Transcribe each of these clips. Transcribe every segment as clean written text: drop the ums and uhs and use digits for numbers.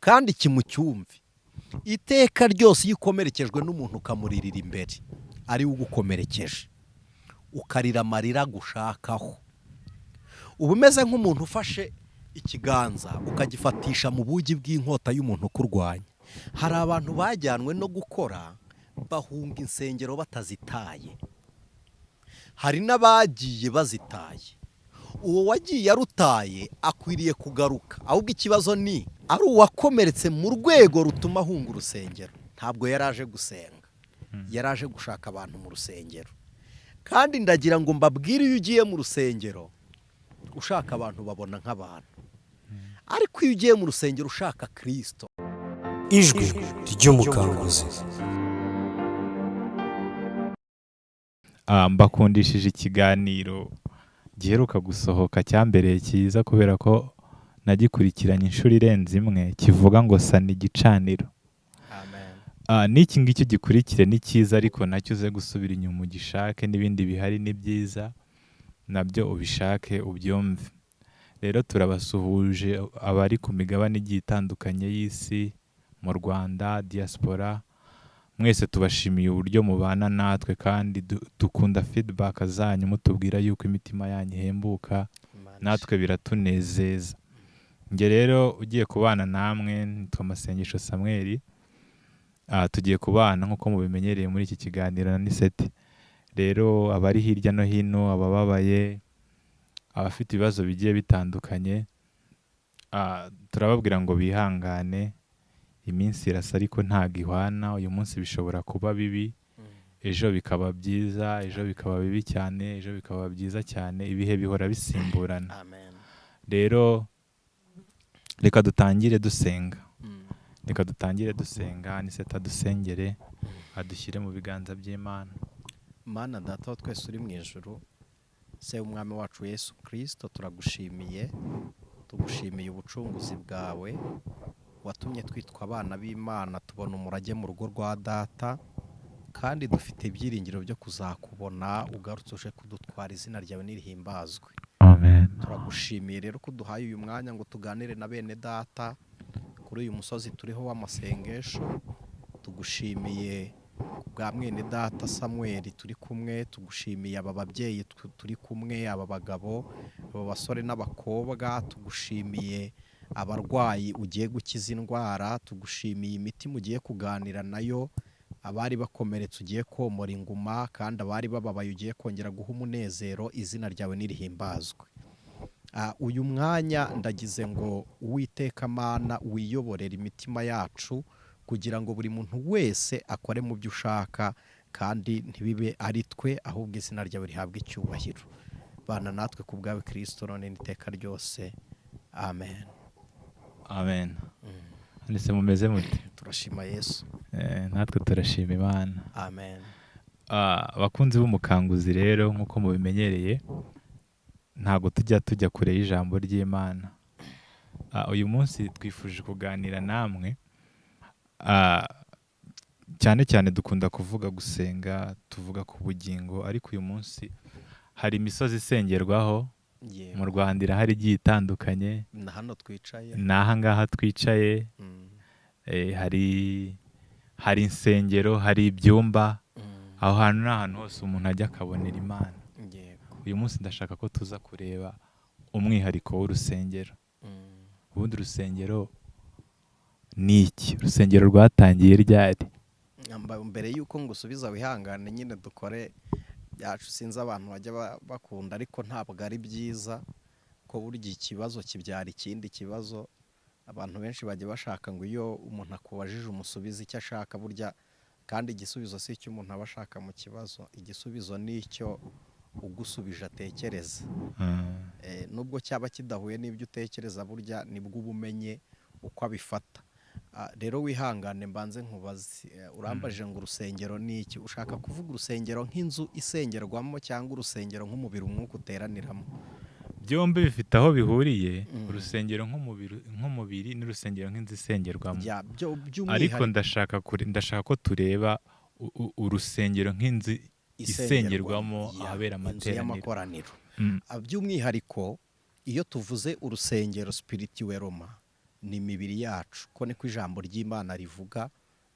Kandi kimucyumve, iteka ryose iyo ukomerekejwe n'umuntu ukamuririra imbere, ari we ugukomerekeje, ukarira amarira agushakaho, uba umeze nk'umuntu ufashe ikiganza ukagifatisha mu bugi bw'inkota y'umuntu ukurwanya. Hari abantu bajyanwe no gukora bahunga insengero batazitaye, hari n'abagiye bazitaye. Uwo wagiye arutaye akwiriye kugaruka. Ahubwo ikibazo ni ari uwakomeretse mu rwego rutuma ahunga urusengero. Ntabwo yari aje gusenga, yari aje gushaka abantu mu rusengero. Kandi ndagira ngo mbabwire, iyo ugiye mu rusengero ushaka abantu, babona nk'abantu, ariko iyo ugiye mu rusengero ushaka Kirisito. Ijwi ry'Umukanguzi. Mbakundishije ikiganiro giheruka gusohoka cyambereye cyiza kubera ko nagikurikiranye inshuro irenze imwe, kivuga ngo "Sana igicaniro". N'iki ngiki gikurikire ni cyiza, ariko nacyo uze gusubira inyuma ugishake, n'ibindi bihari ni byiza, nabyo ubishake ubyumve. Rero turabasuhuje abari ku migabane igiye itandukanye y'isi, mu Rwanda, diaspora, mwese tubashimiye uburyo mubana natwe, kandi dukunda feedback zanyu mutubwira yuko imitima yanyu ihembuka, natwe biratunezeza. Njye rero ugiye kubana namwe nitwa Masengesho Samuel. Tugiye kubana nk'uko mubimenyereye muri iki kiganiro na Niseti. Rero abari hirya no hino, abababaye, abafite ibibazo bigiye bitandukanye, turababwira ngo bihangane. Iminsi irasa ariko ntabwo ihwana. Uyu munsi bishobora kuba bibi, ejo bikaba byiza, ejo bikaba bibi cyane, ejo bikaba byiza cyane. Ibihe bihora bisimburana. Amen. Rero reka dutangire dusenga. Reka dutangire dusenga. Aniseta adusengere, adushyire mu biganza by'Imana. Mana Data wa twese uri mu ijuru, Se w'Umwami wacu Yesu Kirisito, turagushimiye. Tugushimiye ubucunguzi bwawe watumye twitwa abana b'Imana, tubona umurage mu rugo rwa Data, kandi dufite ibyiringiro byo kuzakubona ugarutse uje kudutwara. Izina ryawe nirihimbazwe. Amen. Turagushimiye rero ko uduhaye uyu mwanya ngo tuganire na bene data kuri uyu musozi turiho w'amasengesho. Tugushimiye bwa mwene data Samuel turi kumwe, tugushimiye aba babyeyi turi kumwe, aba bagabo, aba basore n'abakobwa, tugushimiye abarwayi ugiye gukiza indwara, tugushimiye imitima ugiye kuganira nayo, abari bakomeretse ugiye komora inguma, kandi abari bababaye ugiye kongera guha umunezero. Izina ryawe nirihimbazwe. Uyu mwanya ndagize ngo Uwiteka Mana wiyoborere imitima yacu, kugira ngo buri muntu wese akore mu byo ushaka, kandi ntibibe ari twe, ahubwo izina ryawe rihabwe icyubahiro. Bana natwe ku bwawe Kirisito, none n'iteka ryose. Amen. Amen. Ndetse mumeze mute? Turashima Yesu. Natwe turashima Imana. Amen. Abakunzi b'Umukanguzi rero, nk'uko mubimenyereye, ntabwo tujya kure y'ijambo ry'Imana. Uyu munsi twifuje kuganira namwe. Cyane cyane dukunda kuvuga gusenga, tuvuga ku bugingo, ariko uyu munsi hari imisozi isengerwaho mu Rwanda irahari igiye itandukanye. Na hano twicaye. Ni aha ngaha twicaye. Hari insengero, hari ibyumba. Aho hantu ni ahantu hose umuntu ajya akabonera Imana. Uyu munsi ndashaka ko tuza kureba umwihariko w'urusengero. Ubundi urusengero ni iki? Urusengero rwatangiye ryari? Mbere y'uko ngusubiza, wihangane nyine dukore byacu. Sinzi abantu bajya bakunda, ariko ntabwo ari byiza ko burya ikibazo kibyara ikindi kibazo. Abantu benshi bajya bashaka ngo iyo umuntu akubajije umusubize icyo ashaka. Burya kandi igisubizo si icyo umuntu aba ashaka mu kibazo, igisubizo ni icyo ugusubije atekereza. Nubwo cyaba kidahuye n'ibyo utekereza, burya nibwo uba umenye uko abifata. Rero wihangane mbanze nkubaze. Urambajije ngo urusengero ni iki? Ushaka kuvuga urusengero nk'inzu isengerwamo, cyangwa urusengero nk'umubiri umwuka uteraniramo? Byombi bifite aho bihuriye. Urusengero nk'umubiri n'urusengero nk'inzu isengerwamo. Ya, ariko by'umwihariko ndashaka ko tureba urusengero nk'inzu isengerwamo, ya, ahabera inzu amateraniro. y'amakoraniro. By'umwihariko iyo tuvuze urusengero spirituellement, Ni imibiri yacu, ko niko ijambo ry'Imana rivuga,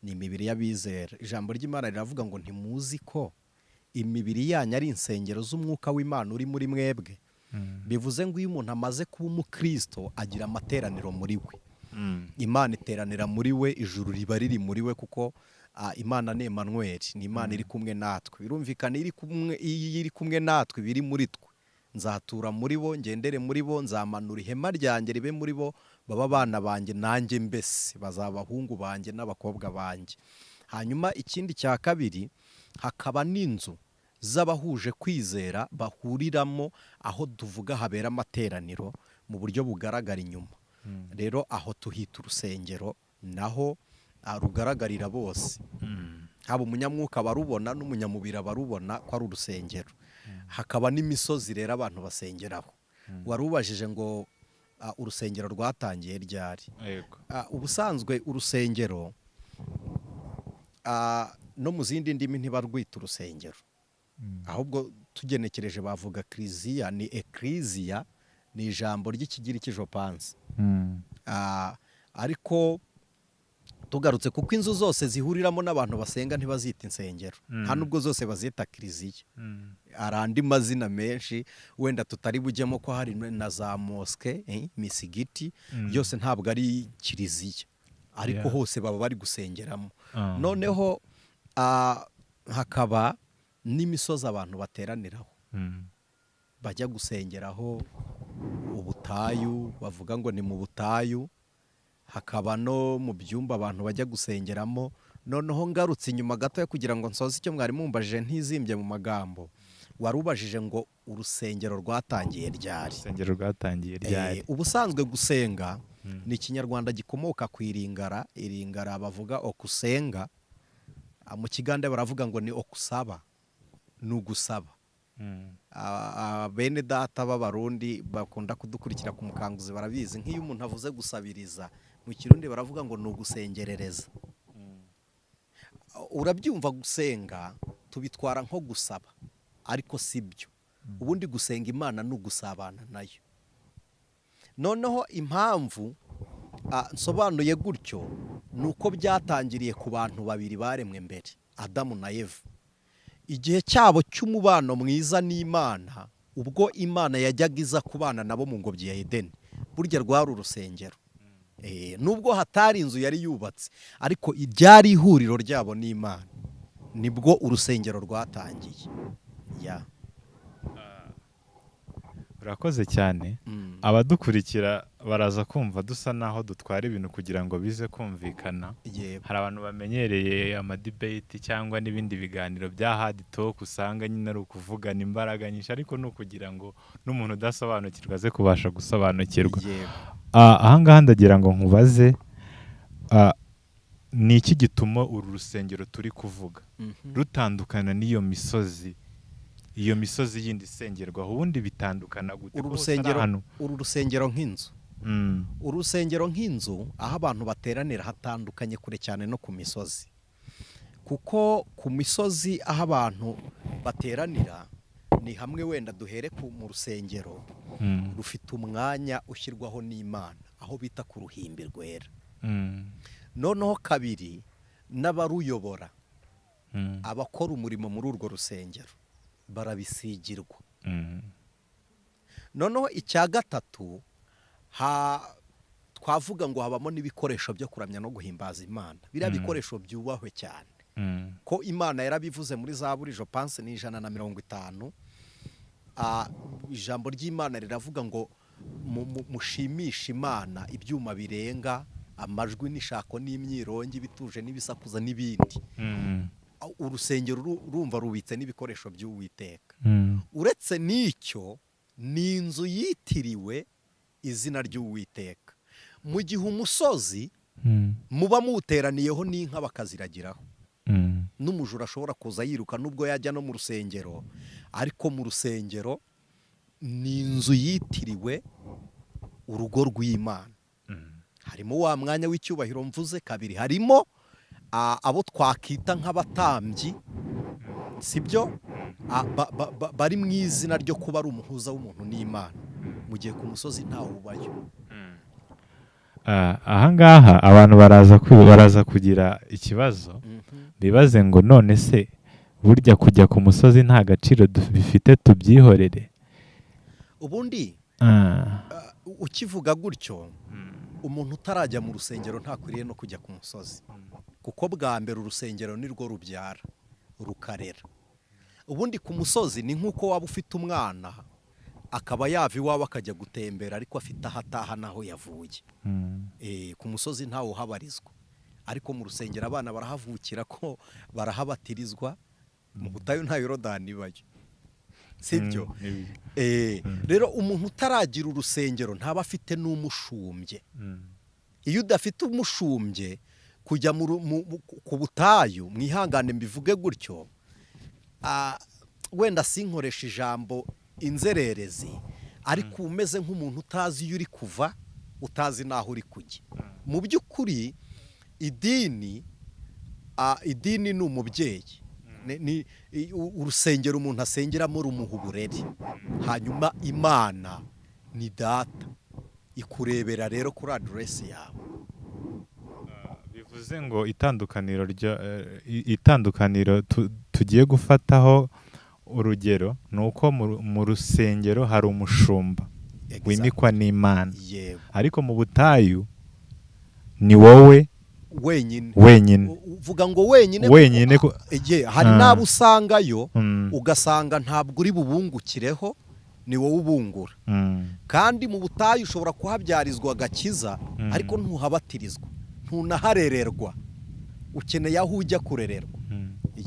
ni imibiri y'abizera. Ijambo ry'Imana riravuga ngo: "Ntimuzi ko imibiri yanyu ari insengero z'Umwuka w'Imana uri muri mwebwe?" Bivuze ngo iyo umuntu amaze kuba umukristo, agira amateraniro muri we. Imana iteranira muri we, ijuru riba riri muri we, kuko Imana ni Emmanuel, ni Imana iri kumwe natwe. Birumvikana, iri kumwe, iyo iri kumwe natwe biri muri twe. "Nzatura muri bo, ngendere muri bo, nzamanura ihema ryanjye ribe muri bo, baba abana banjye, nanjye mbese bazaba abahungu banjye n'abakobwa banjye." Hanyuma ikindi cya kabiri, hakaba n'inzu z'abahuje kwizera bahuriramo, aho tuvuga habera amateraniro mu buryo bugaragara inyuma. Rero aho tuhita urusengero, naho rugaragarira bose, haba umunyamwuka barubona n'umunyamubiri abarubona ko ari urusengero. Hakaba n'imisozi rero abantu basengeraho. Wari ubajije ngo urusengero rwatangiye ryari? Yego. Ubusanzwe urusengero, no mu zindi ndimi ntibarwita urusengero, ahubwo tugenekereje bavuga kiliziya, ni ekiriziya, ni ijambo ry'Ikigiriki, je pense. Ariko tugarutse, kuko inzu zose zihuriramo n'abantu basenga ntibazita insengero, nta nubwo zose bazita kiliziya. Hari andi mazina menshi wenda tutari bujyemo, ko hari na za mosquée, misigiti, byose ntabwo ari kiliziya, ariko hose baba bari gusengeramo. Noneho hakaba n'imisozi abantu bateraniraho, bajya gusengeraho, ubutayu, bavuga ngo ni mu butayu. Hakaba no mu byumba abantu bajya gusengeramo. Noneho ngarutse inyuma gatoya kugira ngo nsoze icyo mwari mumbajije ntizimbye mu magambo, wari ubajije ngo urusengero rwatangiye ryari? Urusengero rwatangiye ryari? Ubusanzwe gusenga ni Ikinyarwanda gikomoka ku Iringara. Iringara bavuga okusenga. Mu Kigande baravuga ngo ni okusaba, ni ugusaba. Bene data b'Abarundi bakunda kudukurikira ku Mukanguzi barabizi, nk'iyo umuntu avuze gusabiriza, mu Kirundi baravuga ngo ni ugusengerereza. Urabyumva, gusenga tubitwara nko gusaba, ariko si byo. Ubundi gusenga Imana ni ugusabana nayo. Noneho impamvu nsobanuye gutyo ni uko byatangiriye ku bantu babiri baremwe mbere, Adamu na Eva, igihe cyabo cy'umubano mwiza n'Imana, ubwo Imana yajyaga iza kubana nabo mu ngobyi ya Edeni. Burya rwari urusengero. Nubwo hatari inzu yari yubatse, ariko ryari ihuriro ryabo n'Imana. Nibwo urusengero rwatangiye ya. Urakoze cyane. Abadukurikira baraza kumva dusa naho dutwara ibintu kugira ngo bize kumvikana. Hari abantu bamenyereye amadebate cyangwa n'ibindi biganiro bya hard talk, usanga nyine ari ukuvugana imbaraga nyinshi, ariko ni ukugira ngo n'umuntu udasobanukirwa aze kubasha gusobanukirwa. Ahangaha ndagira ngo nkubaze, ni iki gituma uru rusengero turi kuvuga rutandukana n'iyo misozi, iyo misozi yindi isengerwaho? Ubundi bitandukana gute? Uru Ko hose ari rusengero, ahantu- uru rusengero nk'inzu, urusengero nk'inzu aho abantu bateranira, hatandukanye kure cyane no ku misozi, kuko ku misozi aho abantu bateranira ni hamwe. Wenda duhere mu rusengero, rufite umwanya ushyirwaho n'Imana, aho bita ku ruhimbi rwera. Noneho kabiri, n'abaruyobora, abakora umurimo muri urwo rusengero barabisigirwa. Noneho icya gatatu, twavuga ngo habamo n'ibikoresho byo kuramya no guhimbaza Imana. Biriya bikoresho byubahwe cyane, ko Imana yarabivuze muri Zaburi, je pense ni 150. Ijambo ry'Imana riravuga ngo mushimishe Imana ibyuma birenga amajwi n'ishako n'imyirongi, bituje n'ibisakuza n'ibindi. Urusengero urumva rubitse n'ibikoresho by'Uwiteka. Uretse n'icyo, ni inzu yitiriwe izina ry'Uwiteka, mu gihe umusozi muba muwuteraniyeho n'inka bakaziragiraho, n'umujura ashobora kuza yiruka nubwo yajya no mu rusengero. Ariko mu rusengero ni inzu yitiriwe urugo rw'Imana. Harimo wa mwanya w'icyubahiro mvuze. Kabiri, harimo abo twakita nk'abatambyi, sibyo? Bari mu izina ryo kuba ari umuhuza w'umuntu n'Imana, mu gihe ku musozi ntawe ubayo. Ahangaha abantu baraza kugira ikibazo, bibaze ngo none se burya kujya ku musozi nta gaciro bifite, tubyihorere? Ubundi ukivuga gutyo, umuntu utarajya mu rusengero ntakwiriye no kujya ku musozi, kuko bwa mbere urusengero ni rwo rubyara rukarera. Ubundi ku musozi ni nk'uko waba ufite umwana akaba yava iwawe akajya gutembera, ariko afite aho ataha n'aho yavuye. Ku musozi ntawe uhabarizwa, ariko mu rusengero abana barahavukira, ko barahabatirizwa. Mu butayu nta Yorodani ibayo, sibyo? Rero umuntu utaragira urusengero ntaba afite n'umushumbye. Iyo udafite umushumbye, kujya ku butayu, mwihangane mbivuge gutyo, wenda sinkoresha ijambo inzererezi, ariko umeze nk'umuntu utazi iyo uri kuva, utazi n'aho uri kujya. Mu by'ukuri idini ni umubyeyi. Urusengero umuntu asengeramo rumuha uburere, hanyuma Imana ni data, ikurebera rero kuri aderesi yawe. Bivuze ngo itandukaniro tugiye gufataho urugero ni uko mu rusengero hari umushumba wimikwa n'Imana, ariko mu butayu ni wowe wenyine. Wenyine. Uvuga ngo wenyine. Wenyine. Hari n'abo usangayo, ugasanga ntabwo uri bubungukireho, ni wowe ubungura. Kandi mu butayu ushobora kuhabyarizwa agakiza, ariko ntuhabatirizwa, ntunaharererwa, ukeneye aho ujya kurererwa.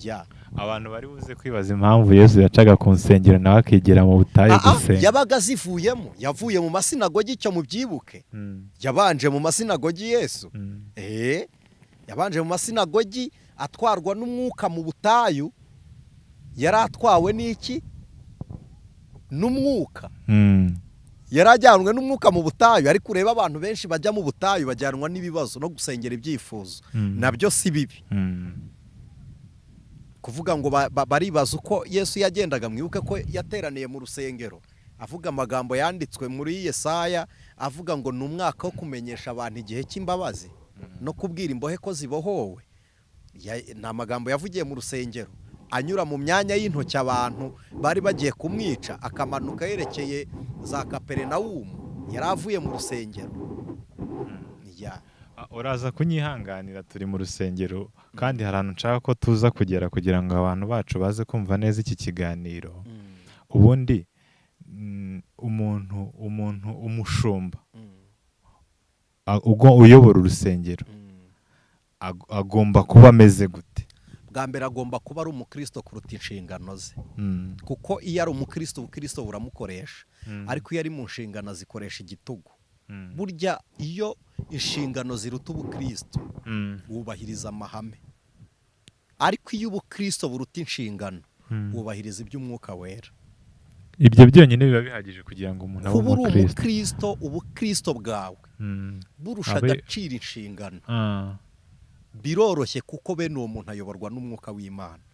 Ya. Abantu bari buze kwibaza impamvu Yesu yacaga ku nsengero nawe akigira mu butayu gusenga. Yabaga azivuyemo, yavuye mu masinagogi, icyo mubyibuke. Yabanje mu masinagogi Yesu. Yabanje mu masinagogi atwarwa n'umwuka mu butayu. Yari atwawe n'iki? N'umwuka. Yari ajyanwe n'umwuka mu butayu. Ariko ureba abantu benshi bajya mu butayu bajyanwa n'ibibazo no gusengera ibyifuzo. Nabyo si bibi. Kuvuga ngo baribaza uko Yesu yagendaga, mwibuke ko yateraniye mu rusengero avuga amagambo yanditswe muri Yesaya, avuga ngo ni umwaka wo kumenyesha abantu igihe cy'imbabazi no kubwira imbohe ko zibohowe. Ni amagambo yavugiye mu rusengero, anyura mu myanya y'intoki abantu bari bagiye kumwica, akamanuka yerekeye za Kaperinawumu, yari avuye mu rusengero. Ya. Uraza kunyihanganira, turi mu rusengero kandi hari ahantu nshaka ko tuza kugera kugira ngo abantu bacu baze kumva neza iki kiganiro. Ubundi umuntu umushumba ubwo uyobora urusengero agomba kuba ameze gute? Bwa mbere agomba kuba ari umukristo kuruta inshingano ze, kuko iyo ari umukristo, ubukristo buramukoresha, ariko iyo ari mu nshingano azikoresha igitugu. Burya iyo inshingano ziruta ubukristo, wubahiriza amahame, ariko iyo ubukristo buruta inshingano, wubahiriza iby'umwuka wera. Ibyo byonyine biba bihagije kugira ngo umuntu abe Kuba uri umukristo. umukristo, ubukristo bwawe burusha agaciro inshingano, biroroshye, kuko bene uwo muntu ayoborwa n'umwuka w'Imana.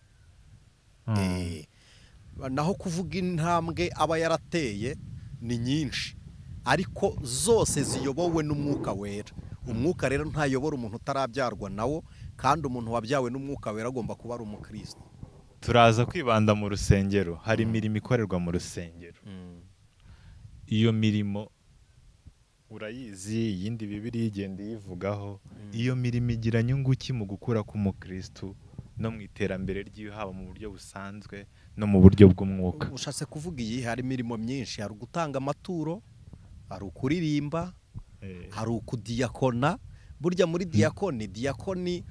Naho kuvuga intambwe aba yarateye ni nyinshi, ariko zose ziyobowe n'umwuka wera. Umwuka rero ntayobora umuntu utarabyarwa nawo, kandi umuntu wabyawe n'umwuka wera agomba kuba ari umukristo. Turaza kwibanda mu rusengero. Hari imirimo ikorerwa mu rusengero. Iyo mirimo urayizi, iyindi Bibiliya igenda iyivugaho. Iyo mirimo igira nyungu ki mu gukura k'umukristu no mu iterambere ry'iwe, haba mu buryo busanzwe no mu buryo bw'umwuka? Ushatse kuvuga iyi? Hari imirimo myinshi: hari ugutanga amaturo, hari ukuririmba, hari ukudiyakona. Burya muri diyakoni, diyakoni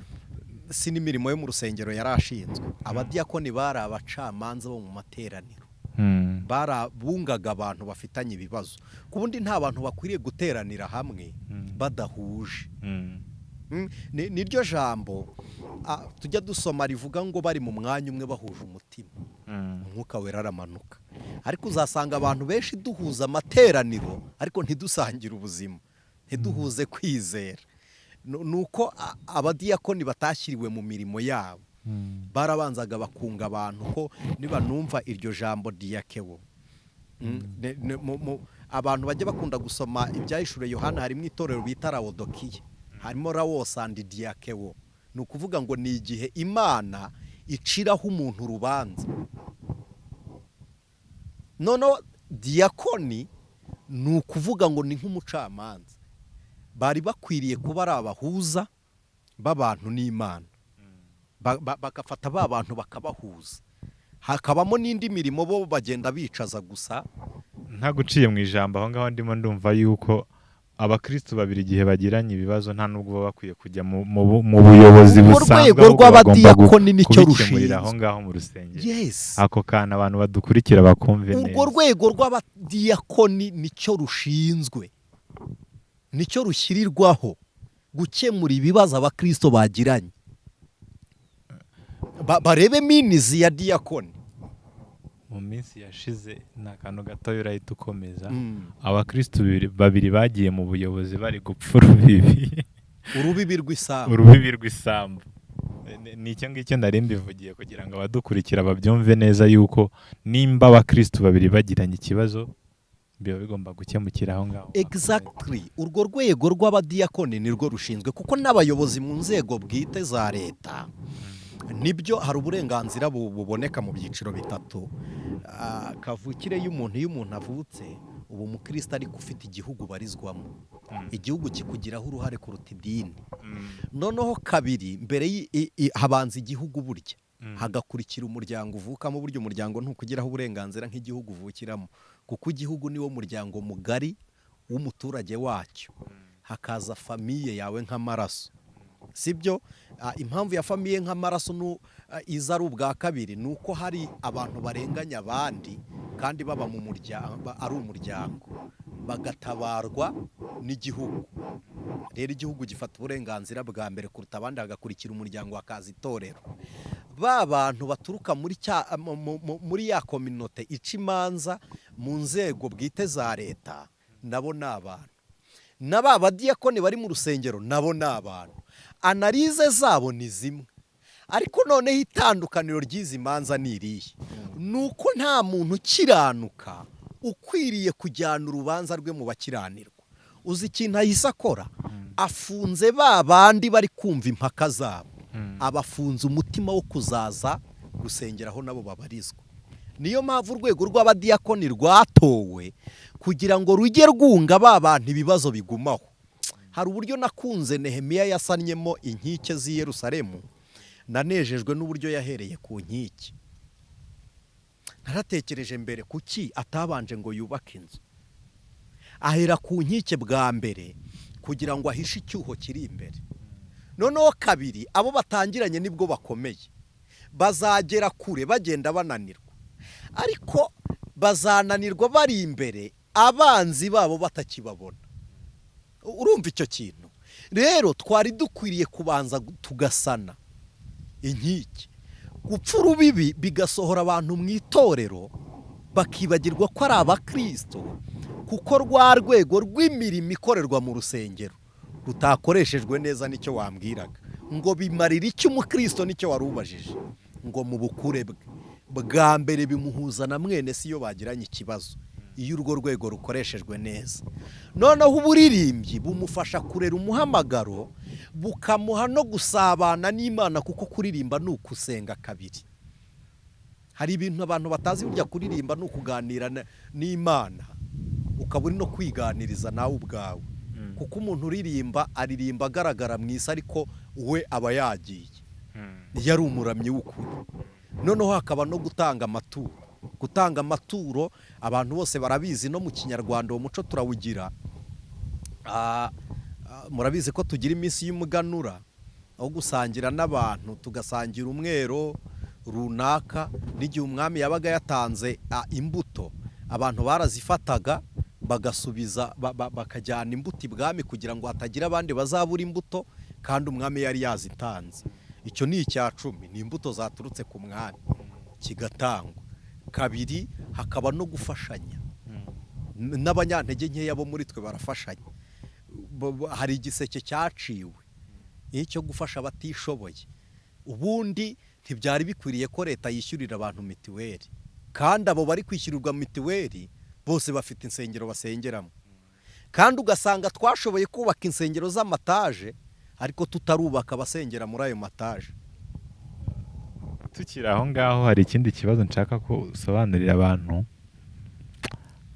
si n'imirimo yo mu rusengero yari ashinzwe. Abadiyakoni bari abacamanza bo mu materaniro, barabungaga abantu bafitanye ibibazo. Ku bundi nta bantu bakwiriye guteranira hamwe badahuje. Niryo jambo tujya dusoma rivuga ngo bari mu mwanya umwe bahuje umutima, umwuka wera aramanuka. Ariko uzasanga abantu benshi duhuza amateraniro, ariko ntidusangire ubuzima, ntiduhuze kwizera. Ni uko abadiyakoni batashyiriwe mu mirimo yabo. Barabanzaga bakunga abantu, ko niba numva iryo jambo diyakewo. Abantu bajya bakunda gusoma Ibyahishuriwe Yohana, harimo itorero bita Lawodokiya, harimo laos and diakewo. Ni ukuvuga ngo ni igihe Imana iciraho umuntu urubanza. Noneho diyakoni ni ukuvuga ngo ni nk'umucamanza. Bari bakwiriye kuba ari abahuza b'abantu n'Imana. Bagafata ba bantu bakabahuza, hakabamo n'indi mirimo bo bagenda bicaza gusa. Ntaguciye mu ijambo, aho ngaho ndimo ndumva yuko abakristu babiri igihe bagiranye ibibazo nta nubwo baba bakwiye kujya mu buyobozi Urwo busanzwe, rwego ahubwo bagomba rw'abadiyakoni nicyo kubikemurira rushinzwe. Aho ngaho mu rusengero. Yes. Ako kantu abantu badukurikira bakumve Urwo neza. rwego rw'abadiyakoni nicyo rushinzwe, nicyo rushyirirwaho gukemura ibibazo abakristo bagiranye. Barebe minizi ya diyakoni. Mu minsi yashize, ni akantu gatoya urahita ukomeza, abakristu babiri bagiye mu buyobozi bari gupfa urubibi. Urubibi rw'isambu. Urubibi rw'isambu. Ni icyo ngicyo nari mbivugiye kugira ngo abadukurikira babyumve neza yuko nimba abakristu babiri bagiranye ikibazo, biba bigomba gukemukira aho ngaho. Exactly, urwo rwego rw'abadiyakoni nirwo rushinzwe, kuko n'abayobozi mu nzego bwite za leta nibyo, hari uburenganzira buboneka mu byiciro bitatu. Kavukire y'umuntu, iyo umuntu avutse ubu umukristo ariko ufite igihugu ubarizwamo, igihugu kikugiraho uruhare kuruta idini. Noneho kabiri, mbere habanza igihugu burya, hagakurikira umuryango uvukamo. Burya umuryango ntukugiraho uburenganzira nk'igihugu uvukiramo, kuko igihugu niwo muryango mugari w'umuturage wacyo, hakaza famille yawe nk'amaraso, sibyo? Impamvu ya famille nk'amaraso iza ari ubwa kabiri ni uko hari abantu barenganya abandi kandi baba mu muryango, ari umuryango, bagatabarwa n'igihugu. Rero igihugu gifata uburenganzira bwa mbere kuruta abandi, hagakurikira umuryango, hakaza itorero. Ba bantu baturuka muri ya communauté ica imanza mu nzego bwite za leta nabo ni abantu, na ba badiyakoni bari mu rusengero nabo ni abantu. Analyse zabo ni zimwe, ariko noneho itandukaniro ry'izi manza ni irihe? Ni uko nta muntu ukiranuka ukwiriye kujyana urubanza rwe mu bakiranirwa. Uzi ikintu ahise akora? Afunze ba bandi bari kumva impaka zabo, abafunze umutima wo kuzaza gusengeraho nabo babarizwa. Niyo mpamvu urwego rw'abadiyakoni rwatowe kugira ngo rujye rwunga ba bantu ibibazo bigumaho. Hari uburyo nakunze Nehemiya yasannyemo inkike z'i Yerusalemu. Nanejejwe n'uburyo yahereye ku nkike. Naratekereje mbere, kuki atabanje ngo yubake inzu, ahera ku nkike bwa mbere kugira ngo ahishe icyuho kiri imbere? Noneho kabiri, abo batangiranye nibwo bakomeye, bazagera kure bagenda bananirwa, ariko bazananirwa bari imbere, abanzi babo batakibabona. Urumva icyo kintu? Rero twari dukwiriye kubanza tugasana inkike. Gupfa urubibi bigasohora abantu mu itorero, bakibagirwa ko ari abakristo, kuko rwa rwego rw'imirimo ikorerwa mu rusengero rutakoreshejwe neza. Nicyo wambwiraga ngo bimarira icyo umukristo, nicyo wari ubajije, ngo mu bukure bwe bwa mbere bimuhuza na mwene si iyo bagiranye ikibazo, iyo urwo rwego rukoreshejwe neza. Noneho uburirimbyi bumufasha kurera umuhamagaro, bukamuha no gusabana n'Imana, kuko kuririmba ni ukusenga kabiri. Hari ibintu abantu batazi: burya kuririmba ni ukuganira n'Imana, ukaba uri no kwiganiriza nawe ubwawe, kuko umuntu uririmba aririmba agaragara mu isi, ariko we aba yagiye iyo ari umuramyi w'ukuri. Noneho hakaba no gutanga amaturo. Gutanga amaturo abantu bose barabizi, no mu Kinyarwanda uwo muco turawugira. Murabizi ko tugira iminsi y'umuganura, aho gusangira n'abantu, tugasangira umwero runaka. N'igihe umwami yabaga yatanze imbuto, abantu barazifataga bagasubiza, bakajyana imbuto ibwami kugira ngo hatagira abandi bazabura imbuto kandi umwami yari yazitanze. Icyo ni icya cumi, ni imbuto zaturutse ku mwami, kigatangwa. Kabiri, hakaba no gufashanya. N'abanyantege nkeya bo muri twe barafashanya. Hari igiseke cyaciwe icyo gufasha abatishoboye. Ubundi ntibyari bikwiriye ko leta yishyurira abantu mituweli, kandi abo bari kwishyurirwa mituweli Bose bafite insengero basengeramo, kandi ugasanga twashoboye kubaka insengero z'amataje, ariko tutarubaka abasengera muri ayo mataje. Tukiri aho ngaho, hari ikindi kibazo nshaka ko usobanurira abantu.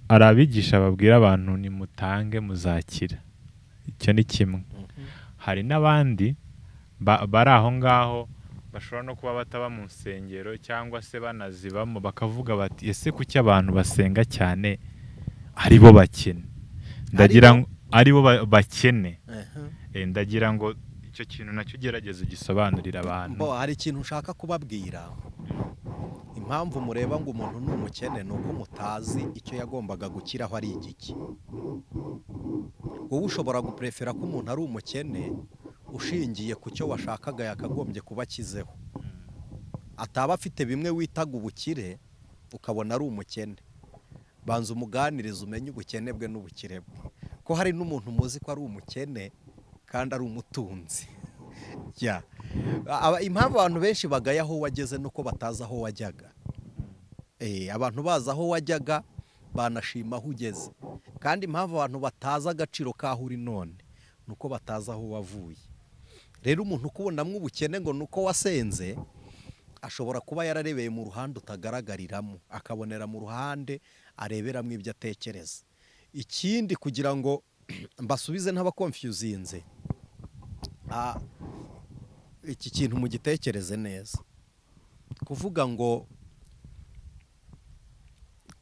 Hari abigisha babwira abantu: "Nimutange muzakira." Icyo ni kimwe. Hari n'abandi bari aho ngaho bashobora no kuba bataba mu nsengero cyangwa se banazibamo, bakavuga bati: "Ese kuki abantu basenga cyane ari bo bakene?" Ndagira ngo ari bo bakene. Ndagira ngo icyo kintu nacyo ugerageze ugisobanurire abantu. Bo, hari ikintu nshaka kubabwira. Impamvu mureba ngo umuntu ni umukene ni uko mutazi icyo yagombaga gukiraho ari igiki. Wowe ushobora guprefera ko umuntu ari umukene ushingiye ku cyo washakaga yakagombye kuba akizeho, ataba afite bimwe witaga ubukire, ukabona ari umukene. Banza umuganirize, umenye ubukene bwe n'ubukire bwe, ko hari n'umuntu muzi ko ari umukene kandi ari umutunzi. Ya. Impamvu abantu benshi bagaya aho wageze nuko batazi aho wajyaga. Abantu bazi aho wajyaga banashima aho ugeze. Kandi impamvu abantu batazi agaciro k'aho uri none ni uko batazi aho wavuye. Rero umuntu ukubonamo ubukene ngo ni uko wasenze, ashobora kuba yararebeye mu ruhande utagaragariramo, akabonera mu ruhande areberamo ibyo atekereza. Ikindi, kugira ngo mbasubize ntabaconfusinze, iki kintu mugitekereze neza: kuvuga ngo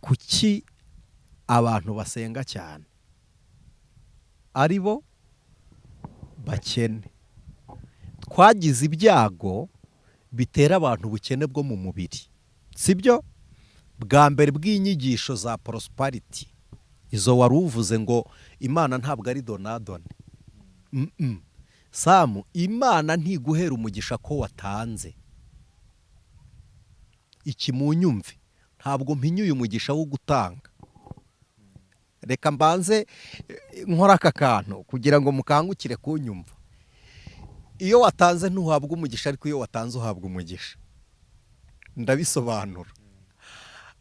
kuki abantu basenga cyane ari bo bakene? Twagize ibyago bitera abantu ubukene bwo mu mubiri, sibyo? Bwa mbere bw'inyigisho za prosperity, izo wari uvuze ngo Imana ntabwo ari donadone. Samu, Imana ntiguhera umugisha ko watanze. Iki munyumve, ntabwo mpinyuye umugisha wo gutanga. Reka mbanze nkora aka kantu kugira ngo mukangukire kunyumva. Iyo watanze ntuhabwa umugisha, ariko iyo watanze uhabwa umugisha. Ndabisobanura.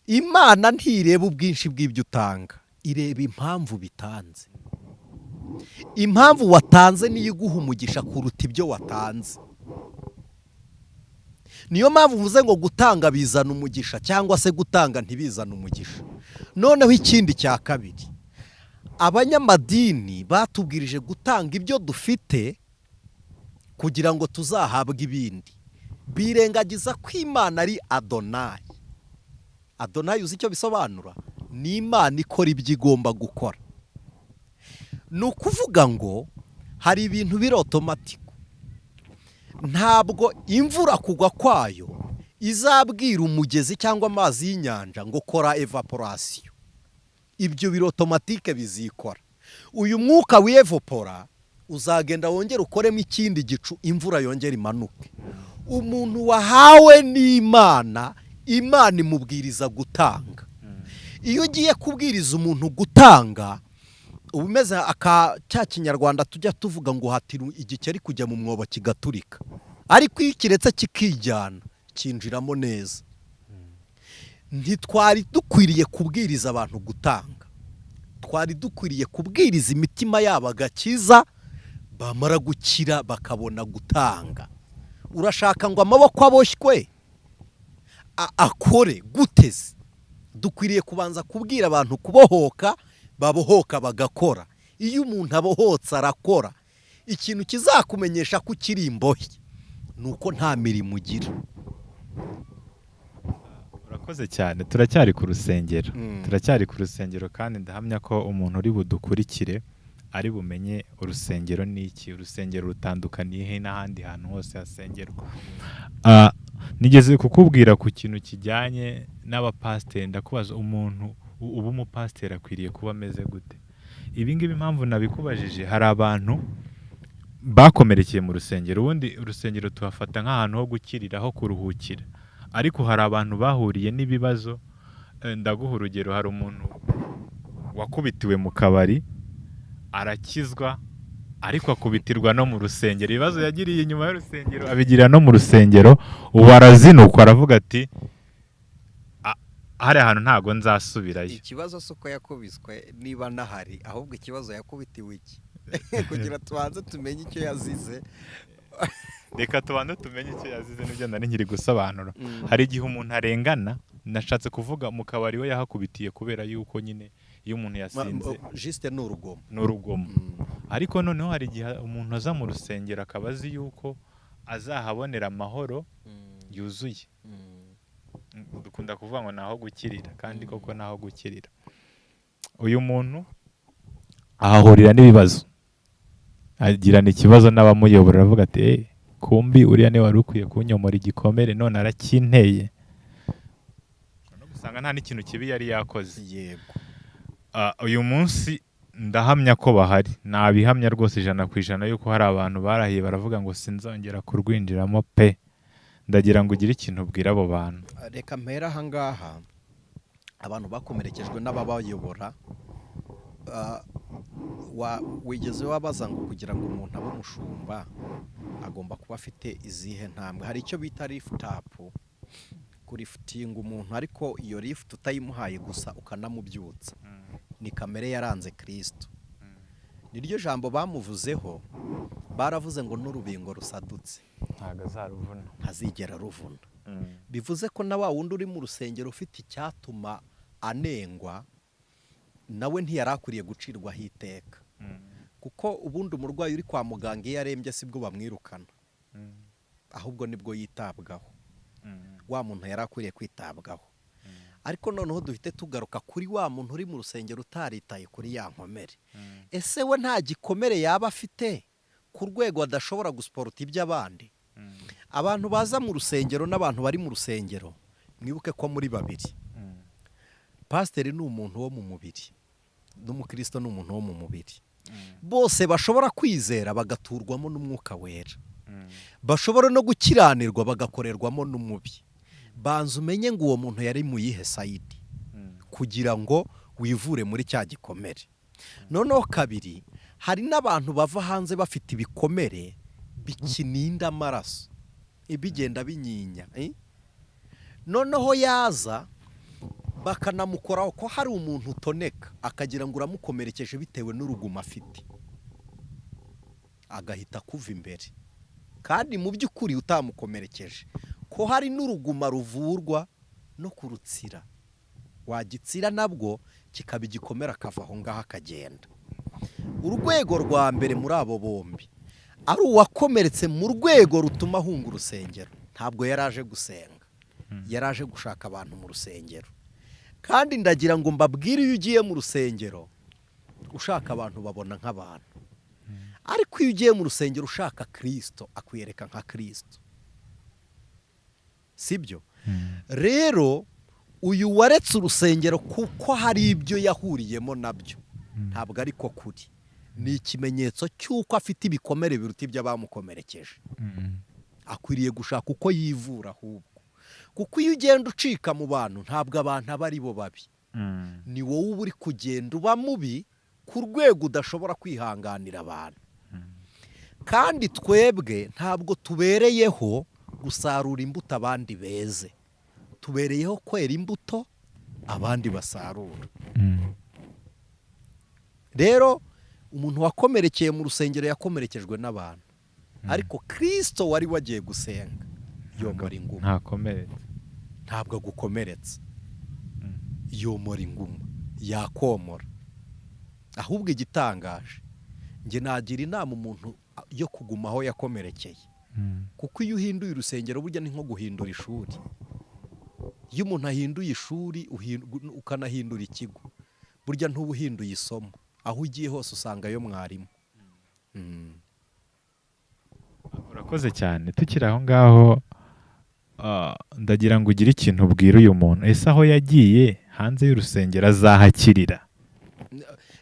Imana ntireba ubwinshi bw'ibyo utanga, ireba impamvu bitanze. Impamvu watanze niyo iguha umugisha kuruta ibyo watanze. Niyo mpamvu uvuze ngo gutanga bizana umugisha cyangwa se gutanga ntibizane umugisha. Noneho ikindi cya kabiri, abanyamadini batubwirije gutanga ibyo dufite kugira ngo tuzahabwe ibindi, birengagiza ko Imana ari Adonayi. Adonayi, uzi icyo bisobanura? Ni Imana ikora ibyo igomba gukora. Ni ukuvuga ngo hari ibintu biri automatic. Ntabwo imvura kugwa kwayo izabwira umugezi cyangwa amazi y'inyanja ngo kora evaporation. Ibyo biri automatique, bizikora. Uyu mwuka wiyevopora uzagenda wongere ukoremo ikindi gicu, imvura yongere imanuke. Umuntu wahawe n'Imana, Imana imubwiriza gutanga. Iyo ugiye kubwiriza umuntu gutanga, uba umeze aka cya Kinyarwanda tujya tuvuga ngo hatira igikeri kujya mu mwobo kigaturika, ariko iyo kiretse kikijyana kinjiramo neza. Ntitwari dukwiriye kubwiriza abantu gutanga, twari dukwiriye kubwiriza imitima yabo agakiza, bamara gukira bakabona gutanga. Urashaka ngo amaboko aboshywe akore guteze? Dukwiriye kubanza kubwira abantu kubohoka, babohoka bagakora. Iyo umuntu abohotse arakora. Ikintu kizakumenyesha ko ukiri imbohe ni uko nta mirimo ugira. Urakoze cyane. Turacyari ku rusengero. Turacyari ku rusengero, kandi ndahamya ko umuntu uri budukurikire ari bumenye urusengero ni iki, urusengero rutandukaniye he n'ahandi hantu hose hasengerwa. Nigeze kukubwira ku kintu kijyanye n'abapasiteri, ndakubaza: umuntu uba umupasiteri akwiriye kuba ameze gute? Ibi ngibi impamvu nabikubajije, hari abantu bakomerekeye mu rusengero. Ubundi urusengero tuhafata nk'ahantu ho gukirira, ho kuruhukira, ariko hari abantu bahuriye n'ibibazo. Ndaguha urugero: hari umuntu wakubitiwe mu kabari arakizwa, ariko akubitirwa no mu rusengero. Ibibazo yagiriye inyuma y'urusengero abigirira no mu rusengero. Ubu arazinukwa, aravuga ati: Hariya hantu ntago nzasubirayo. Ikibazo si uko yakubiswe niba nahari, ahubwo ikibazo yakubitiwe iki, kugira tubanze tumenye icyo yazize. Reka tubanze tumenye icyo yazize, n'ibyo nari nkiri gusobanura. Hari igihe umuntu arengana. Nashatse kuvuga mu kabari we yahakubitiye kubera yuko nyine iyo umuntu yasinze Juste ni urugomo. Ni urugomo. Ariko noneho hari igihe umuntu aza mu rusengero akaba azi yuko azahabonera amahoro yuzuye. Dukunda kuvuga ngo ni aho gukirira, kandi koko ni aho gukirira. Uyu muntu ahahurira n'ibibazo, agirana ikibazo n'abamuyobora, aravuga ati: "Eh, kumbi uriya niwe wari ukwiye kunyomora igikomere, none arakinteye." No gusanga nta n'ikintu kibi yari yakoze. Ah, uyu munsi ndahamya ko bahari, nabihamya rwose 100% yuko hari abantu barahiye baravuga ngo sinzongera kurwinjiramo pe. Ndagira ngo ugire ikintu ubwira abo bantu. Reka mpere aha ngaha. Abantu bakomerekejwe n'ababayobora, wigeze wabaza ngo kugira ngo umuntu abe umushumba agomba kuba afite izihe ntambwe? Hari icyo bita lift up, kuliftinga umuntu, ariko iyo lift utayimuhaye gusa ukanamubyutsa. Ni kamere yaranze Kirisito, niryo jambo bamuvuzeho. Baravuze ngo n'urubingo rusadutse ntabwo azaruvuna. Ntazigera ruvuna. Bivuze ko na wa wundi uri mu rusengero ufite icyatuma anengwa, nawe ntiyari akwiriye gucirwaho iteka, kuko ubundi umurwayi uri kwa muganga iyo arembye sibwo bamwirukana, ahubwo nibwo yitabwaho. Wa muntu yari akwiriye kwitabwaho. Ariko noneho duhite tugaruka kuri wa muntu uri mu rusengero utaritaye kuri ya nkomere. Ese we nta gikomere yaba afite ku rwego adashobora gusupporta iby'abandi? Abantu baza mu rusengero n'abantu bari mu rusengero, mwibuke ko muri babiri. Pasiteri ni umuntu wo mu mubiri, n'umukristo ni umuntu wo mu mubiri. Bose bashobora kwizera bagaturwamo n'Umwuka Wera, bashobora no gukiranirwa bagakorerwamo n'umubi. Banza umenye ngo uwo muntu yari mu yihe side kugira ngo wivure muri cya gikomere. Noneho kabiri, hari n'abantu bava hanze bafite ibikomere bikininda amaraso, bigenda binyinya, eh? Noneho yaza bakanamukoraho, ko hari umuntu utoneka akagira ngo uramukomerekeje bitewe n'urugumo afite, agahita akuva imbere kandi mu by'ukuri utamukomerekeje. Ko hari n'uruguma ruvurwa no kurutsira, wagitsira nabwo kikaba igikomere, akava aho ngaho akagenda. Urwego rwa mbere muri abo bombi, ari uwakomeretse mu rwego rutuma ahunga urusengero, ntabwo yari aje gusenga, yari aje gushaka abantu mu rusengero. Kandi ndagira ngo mbabwire, iyo ugiye mu rusengero ushaka abantu, babona nk'abantu, ariko iyo ugiye mu rusengero ushaka Kirisito, akwiyereka nka Kirisito, sibyo? Rero uyu waretse urusengero kuko hari ibyo yahuriyemo nabyo, ntabwo ariko kuri, ni ikimenyetso cy'uko afite ibikomere biruta ibyo abamukomerekeje. Akwiriye gushaka uko yivura ahubwo, kuko iyo ugenda ucika mu bantu, ntabwo abantu aba ari bo babi, ni wowe uba uri kugenda uba mubi ku rwego udashobora kwihanganira abantu. Kandi twebwe ntabwo tubereyeho gusarura imbuto abandi beze, tubereyeho kwera imbuto abandi basarura. Rero umuntu wakomerekeye mu rusengero yakomerekejwe n'abantu, ariko Kirisito wari wagiye gusenga yomora inguma. Ntakomeretse. Ntabwo agukomeretsa, yomora inguma, yakomora. Ahubwo igitangaje, njye nagira inama umuntu yo kuguma aho yakomerekeye, kuko iyo uhinduye urusengero burya ni nko guhindura ishuri. Iyo umuntu ahinduye ishuri ukanahindura ikigo, burya ntuba uhinduye isomo, aho ugiye hose usangayo mwarimu. Urakoze cyane. Tukiri aho ngaho, ndagira ngo ugire ikintu ubwira uyu muntu. Ese aho yagiye hanze y'urusengero azahakirira?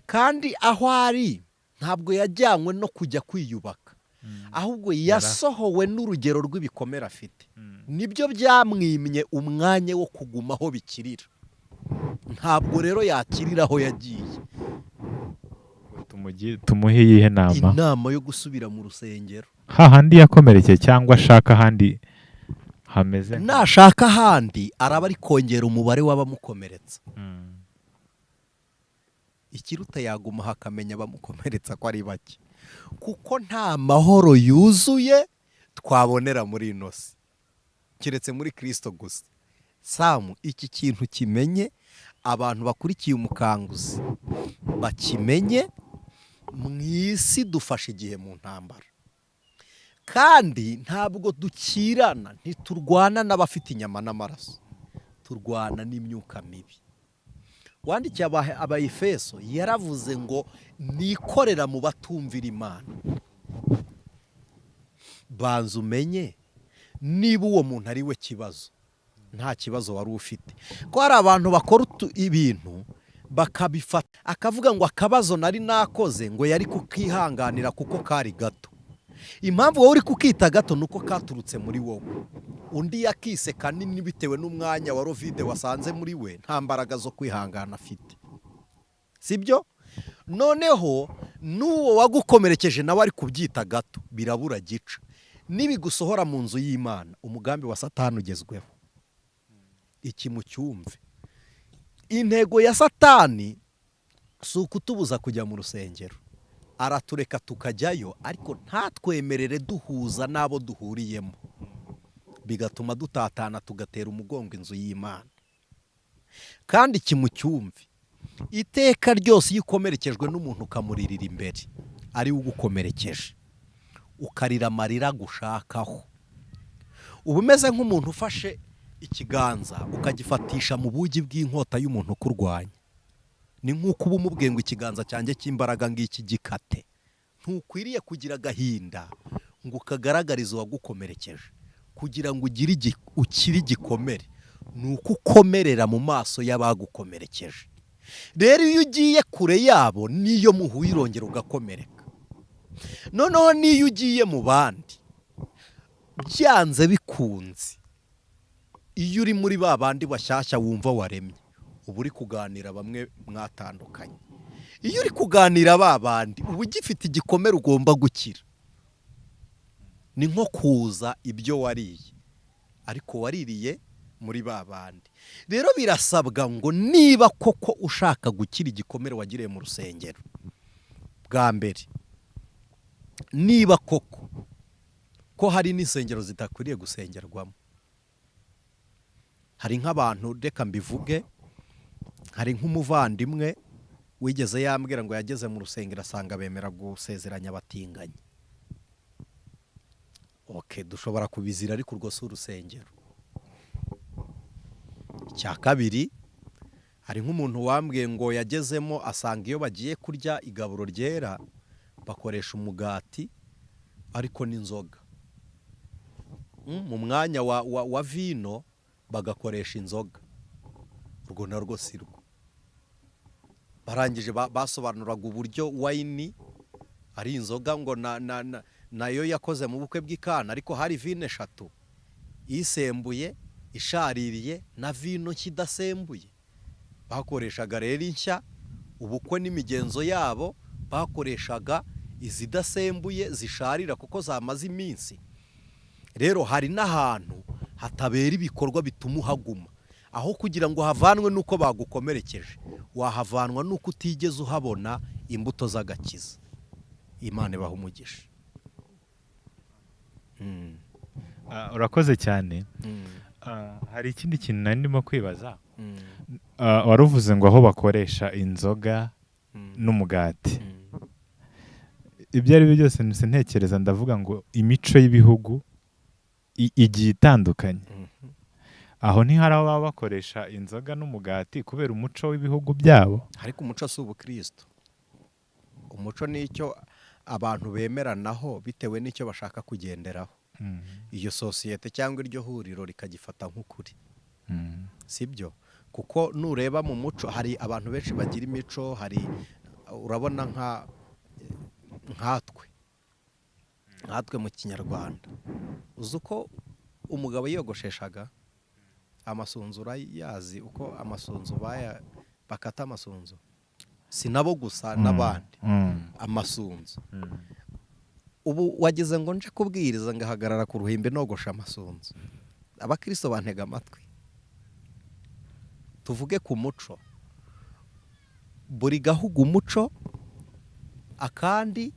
Kandi aho ari ntabwo yajyanywe no kujya kwiyubaka, ahubwo yasohowe n'urugero rw'ibikomere afite, nibyo byamwimye umwanya wo kuguma aho bikirira. Ntabwo rero yakirira aho yagiye. Tumuhe iyihe nama? Inama yo gusubira mu rusengero. Hahandi yakomerekeye, cyangwa ashaka ahandi Hameze Nashaka ahandi araba ari kongera umubare w'abamukomeretsa. Ikiruta yaguma akamenya abamukomeretsa ko ari bake, kuko nta mahoro yuzuye twabonera muri ino si keretse muri Kirisito gusa. Samu, iki kintu kimenye, abantu bakurikiye Umukanguzi bakimenye: mu isi dufashe igihe mu ntambara, kandi ntabwo dukirana, ntiturwana n'abafite inyama n'amaraso, turwana n'imyuka mibi. Wandikiye Abayefeso yaravuze ngo nikorera mu batumvira Imana. Banza umenye niba uwo muntu ari we kibazo, nta kibazo wari ufite. Ko hari abantu bakora ibintu bakabifata, akavuga ngo akabazo nari nakoze ngo yari kukihanganira kuko kari gato. Impamvu wowe uri kukita gato ni uko katurutse muri wowe. Undi yakise kanini bitewe n'umwanya wa rovide wasanze muri we, nta mbaraga zo kwihangana afite, sibyo? Noneho n'uwo wagukomerekeje nawe ari kubyita gato, birabura gica. Nibigusohora mu nzu y'Imana, umugambi wa Satani ugezweho. Iki mucyumve: intego ya Satani si ukutubuza kujya mu rusengero. Aratureka tukajyayo, ariko ntatwemerere duhuza n'abo duhuriyemo, bigatuma dutatana, tugatera umugongo inzu y'Imana. Kandi kimucyumve, iteka ryose iyo ukomerekejwe n'umuntu ukamuririra imbere, ari we ugukomerekeje, ukarira amarira agushakaho, uba umeze nk'umuntu ufashe ikiganza ukagifatisha mu bugi bw'inkota y'umuntu ukurwanya. Ni nk'uko uba umubwiye ngo ikiganza cyanjye cy'imbaraga ngiki gikate. Ntukwiriye kugira agahinda ngo ukagaragarize uwagukomerekeje. Kugira ngo ugire ukire igikomere ni uko ukomerera mu maso y'abagukomerekeje. Rero iyo ugiye kure yabo, n'iyo muhuye urongera ugakomereka. Noneho n'iyo ugiye mu bandi, byanze bikunze, iyo uri muri ba bandi bashyashya wumva waremye, uba uri kuganira bamwe mwatandukanye. Iyo uri kuganira ba bandi, uba ugifite igikomere ugomba gukira. Ni nko kuza ibyo wariye, ariko waririye muri ba bandi. Rero birasabwa ngo niba koko ushaka gukira igikomere wagiriye mu rusengero bwa mbere, niba koko ko hari n'insengero zidakwiriye gusengerwamo, hari nk'abantu, reka mbivuge, hari nk'umuvandimwe wigeze yambwira ngo yageze mu rusengero asanga bemera gusezeranya abatinganyi. Okay, dushobora kubizira, ariko urwo si urusengero. Icya kabiri, hari nk'umuntu wambwiye ngo yagezemo asanga iyo bagiye kurya igaburo ryera bakoresha umugati ariko n'inzoga. Mu mwanya wa vino bagakoresha inzoga. Urwo narwo si rwo. Barangije basobanuraga uburyo wine ari inzoga, ngo nayo yakoze mu bukwe bw'Ikana, ariko hari vino eshatu: isembuye, ishaririye na vino nshya idasembuye. Bakoreshaga rero inshya, ubukwe n'imigenzo yabo bakoreshaga izidasembuye zisharira kuko zamaze iminsi. Rero hari n'ahantu hatabera ibikorwa bituma uhaguma. Aho kugira ngo havanwe n'uko bagukomerekeje, wahavanwa n'uko utigeze uhabona imbuto z'agakiza. Imana ibaha umugisha. Urakoze cyane. Hari ikindi kintu nari ndimo kwibaza. Wari uvuze ngo aho bakoresha inzoga n'umugati, ibyo ari byo byose mpise ntekereza, ndavuga ngo imico y'ibihugu igiye itandukanye. Aho ntihari aho baba bakoresha inzoga n'umugati kubera umuco w'ibihugu byabo? Ariko umuco si ubukristo. Umuco ni icyo abantu bemeranaho bitewe n'icyo bashaka kugenderaho, iyo sosiyete cyangwa iryo huriro rikagifata nk'ukuri. Sibyo? Kuko nureba mu muco, hari abantu benshi bagira imico. Hari, urabona nkatwe mu Kinyarwanda, uzi uko umugabo yiyogosheshaga amasunzu? Urayazi uko amasunzu bakata amasunzu? Si nabo gusa, n'abandi. Amasunzu, ubu wagize ngo nje kubwiriza ngahagarara ku ruhimbi nogosha amasunzu? Abakristo bantega amatwi, tuvuge ku muco. Buri gahugu umuco, akandi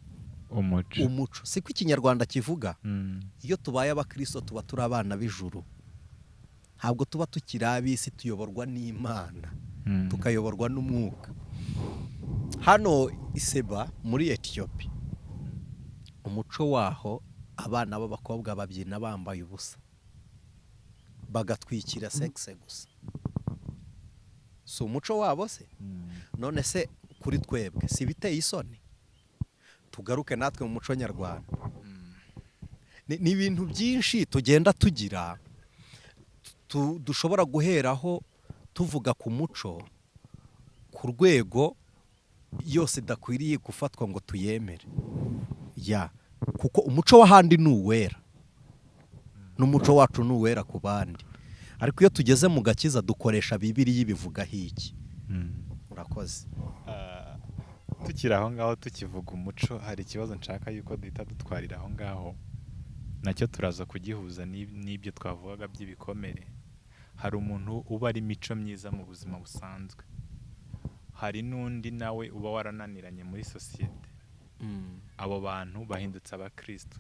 umuco. Umuco, siko Ikinyarwanda kivuga? Iyo tubaye abakristo, tuba turi abana b'ijuru, ntabwo tuba tukiri ab'isi. Tuyoborwa n'Imana, tukayoborwa n'umwuka. Hano Iseba muri Etiyopi, umuco waho, abana b'abakobwa babyina bambaye ubusa, bagatwikira sexe gusa. Si umuco wabo se? None se kuri twebwe si ibiteye isoni? Tugaruke natwe mu muco nyarwanda. Ni ibintu byinshi tugenda tugira, dushobora guheraho tuvuga ku muco ku rwego yose idakwiriye gufatwa ngo tuyemere, ya kuko umuco w'ahandi ni uwera, n'umuco wacu ni uwera ku bandi. Ariko iyo tugeze mu gakiza, dukoresha Bibiliya. Ibivugaho iki? Urakoze. Tukiri aho ngaho, tukivuga umuco, hari ikibazo nshaka yuko duhita dutwarira aho ngaho, nacyo turaza kugihuza n'ibyo twavugaga by'ibikomere. Hari umuntu uba ari imico myiza mu buzima busanzwe, hari n'undi nawe uba warananiranye muri sosiyete. Abo bantu bahindutse abakristo.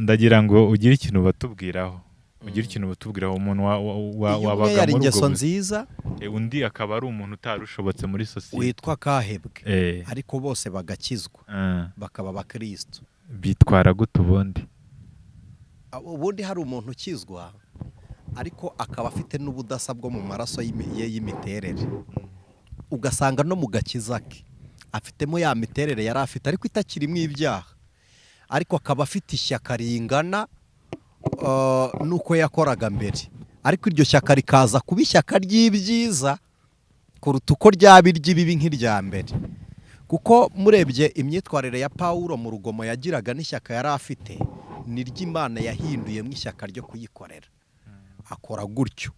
Ndagira ngo ugire ikintu batubwiraho, ugire ikintu batubwiraho. Umuntu Iyo umwe wabaga yari muri ubwo ingeso buzima, nziza, undi akaba ari umuntu utarushobotse muri sosiyete, witwa kahebwe, ariko bose bagakizwa, bakaba abakristo, bitwara gute ubundi? Ubundi hari umuntu ukizwa ariko akaba afite n'ubudasa bwo mu maraso ye y'imiterere, ugasanga no mu gakiza ke afitemo ya miterere yari afite, ariko itakirimo ibyaha, ariko akaba afite ishyaka ringana n'uko yakoraga mbere, ariko iryo shyaka rikaza kuba ishyaka ry'ibyiza kuruta uko ryaba iry'ibibi nk'irya mbere. Kuko murebye imyitwarire ya Pawulo mu rugomo yagiraga n'ishyaka yari afite, ni ry'Imana yahinduyemo ishyaka ryo kuyikorera, akora gutyo.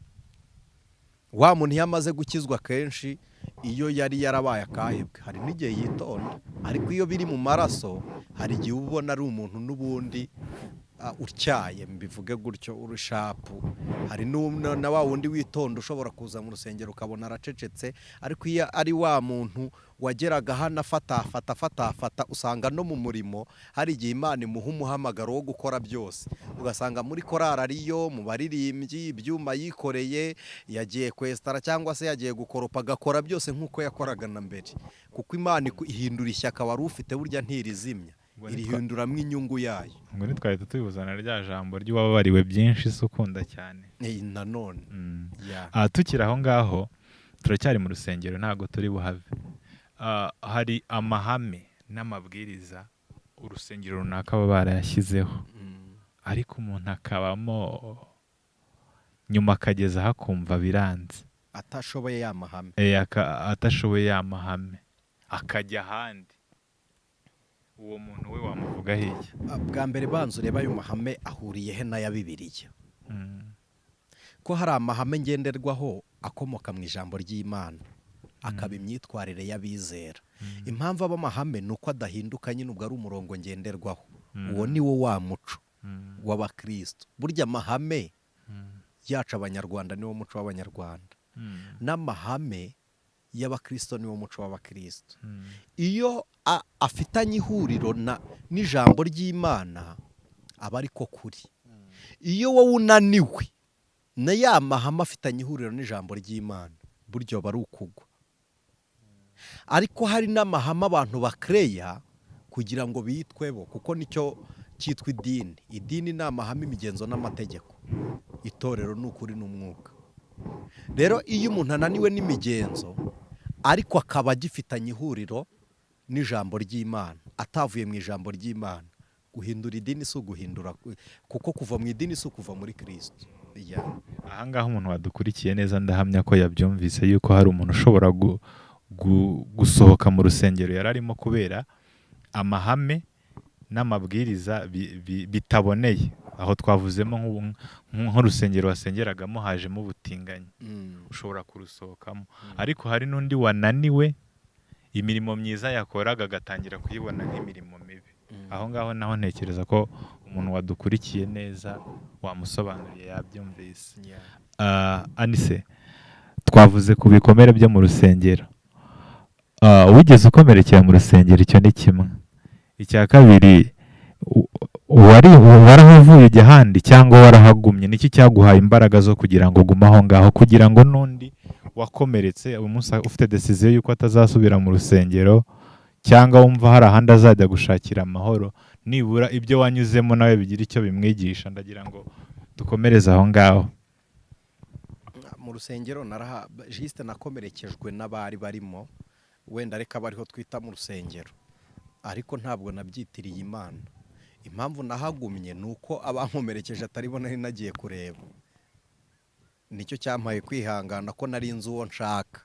Wa muntu iyo amaze gukizwa, kenshi iyo yari yarabaye akahebwe, hari n'igihe yitonda, ariko iyo biri mu maraso, hari igihe uba ubona ari umuntu n'ubundi utyaye, mbivuge gutyo, urushapu. Hari na wa wundi witonda ushobora kuza mu rusengero ukabona aracecetse, ariko iyo ari wa muntu wageraga hano afata afata afata afata, usanga no mu murimo hari igihe Imana imuha umuhamagaro wo gukora byose, ugasanga muri korari ariyo mu baririmbyi, ibyuma yikoreye, yagiye kwesitara cyangwa se yagiye gukoropa, agakora byose nk'uko yakoraga na mbere, kuko Imana ihindura ishyaka wari ufite. Burya ntirizimya, irihinduramo inyungu yayo. Ngo ntitwahita tubibuzana rya jambo ry'uwababariwe byinshi se ukunda cyane? Nanone. Ya. Tukiri aho ngaho, turacyari mu rusengero, ntabwo turi buhave. Hari amahame n'amabwiriza urusengero runaka baba barayashyizeho, ariko umuntu akabamo, nyuma akageza aho akumva biranze. Atashoboye ya mahame. Atashoboye ya mahame, akajya ahandi. Uwo muntu we wamuvugaho iki? Bwa mbere banza urebe ayo mahame ahuriye he n'aya Bibiliya. Ko hari amahame ngenderwaho akomoka mu ijambo ry'Imana, akaba imyitwarire y'abizera. Impamvu aba amahame ni uko adahinduka nyine, ubwo ari umurongo ngenderwaho. Uwo ni wo wa muco w'abakristo. Burya amahame yacu Abanyarwanda niwo muco w'Abanyarwanda, n'amahame y'abakristo niwo muco w'abakristo. Iyo afitanye ihuriro n'ijambo ry'Imana, aba ariko kuri. Iyo wowe unaniwe na ya mahame afitanye ihuriro n'ijambo ry'Imana, buryo aba ari ukugwa. Ariko hari n'amahame abantu bakereya kugira ngo bitwe bo, kuko nicyo cyitwa idini. Idini ni amahame, imigenzo n'amategeko. Itorero ni ukuri n'umwuka. Rero iyo umuntu ananiwe n'imigenzo, ariko akaba agifitanye ihuriro n'ijambo ry'Imana, atavuye mu ijambo ry'Imana, guhindura idini si uguhindura, kuko kuva mu idini si ukuva muri Kirisito. Ya. Ahangaha umuntu wadukurikiye neza, ndahamya ko yabyumvise yuko hari umuntu ushobora gusohoka mu rusengero yari arimo kubera amahame n'amabwiriza bitaboneye. Aho twavuzemo nk'urusengero wasengeragamo hajemo ubutinganyi, ushobora kurusohokamo. Ariko hari n'undi wananiwe imirimo myiza yakoraga, agatangira kuyibona nk'imirimo mibi. Aho ngaho naho ntekereza ko umuntu wadukurikiye neza wamusobanuriye yabyumvise. Anise, twavuze ku bikomere byo mu rusengero. Wigeze ukomerekera mu rusengero? Icyo ni kimwe. Icya kabiri, wari warahavuye ujya ahandi cyangwa warahagumye? Niki cyaguhaye imbaraga zo kugira ngo ugume aho ngaho, kugira ngo n'undi wakomeretse uyu munsi ufite décision y'uko atazasubira mu rusengero cyangwa wumva hari ahandi azajya gushakira amahoro, nibura ibyo wanyuzemo nawe bigira icyo bimwigisha? Ndagira ngo dukomereze aho ngaho. Mu rusengero naraha juste nakomerekejwe n'abari barimo, wenda reka bariho twita mu rusengero, ariko ntabwo nabyitiriye Imana. Impamvu nahagumye ni uko abankomerekeje atari bo nari nagiye kureba. Nicyo cyampaye kwihangana, ko nari nzi uwo nshaka.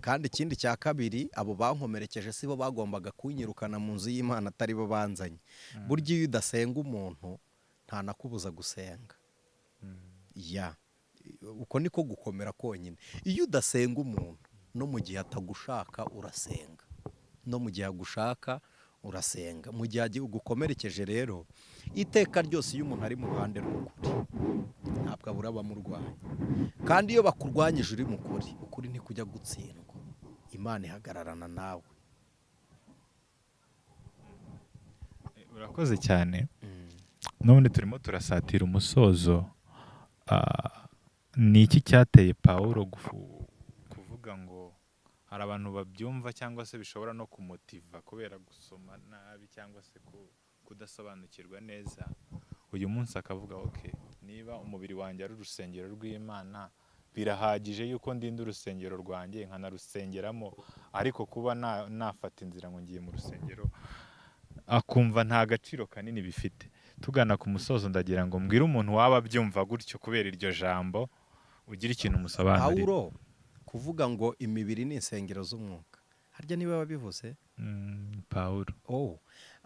Kandi ikindi cya kabiri, abo bankomerekeje si bo bagombaga kunyirukana mu nzu y'Imana, atari bo banzanye. Burya iyo udasenga umuntu ntanakubuza gusenga. Ya, uko niko gukomera konyine. Iyo udasenga umuntu, no mu gihe atagushaka urasenga, no mu gihe agushaka urasenga. Mu gihe agukomerekeje rero, iteka ryose iyo umuntu ari mu ruhande rw'ukuri ntabwo abura abamurwanya. Kandi iyo bakurwanyije uri mu kuri, ukuri ntikujya gutsindwa, Imana ihagararana nawe. Urakoze cyane. N'ubundi turimo turasatira umusozo. Ni iki cyateye Pawulo kuvuga ngo hari abantu babyumva cyangwa se bishobora no kumutiva kubera gusoma nabi cyangwa se kudasobanukirwa neza, uyu munsi akavuga: "Ok, niba umubiri wanjye ari urusengero rw'Imana, birahagije yuko ndinda urusengero rwanjye nkanarusengeramo, ariko kuba nafata inzira ngo ngiye mu rusengero," akumva nta gaciro kanini bifite? Tugana ku musozo, ndagira ngo mbwire umuntu waba abyumva gutyo kubera iryo jambo, ugira ikintu umusobanurira. Pawulo kuvuga ngo imibiri ni insengero z'umwuka, harya niba wabivuze? Pawulo. Oh,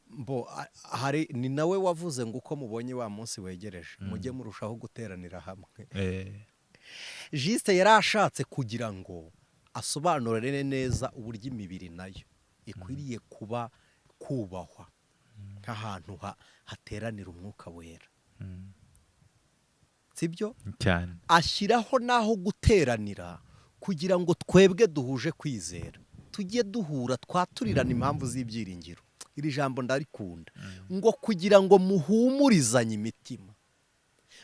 mbo hari ni nawe wavuze ngo uko mubonye wa munsi wegereje, mujye murushaho guteranira hamwe. Juste yari ashatse kugira ngo asobanurire neza uburyo imibiri nayo ikwiriye kuba kubahwa nk'ahantu hateranira umwuka wera, sibyo? Cyane. Ashyiraho n'aho guteranira kugira ngo twebwe duhuje kwizera tujye duhura, twaturirana impamvu z'ibyiringiro. Iri jambo ndarikunda, ngo kugira ngo muhumurizanye imitima,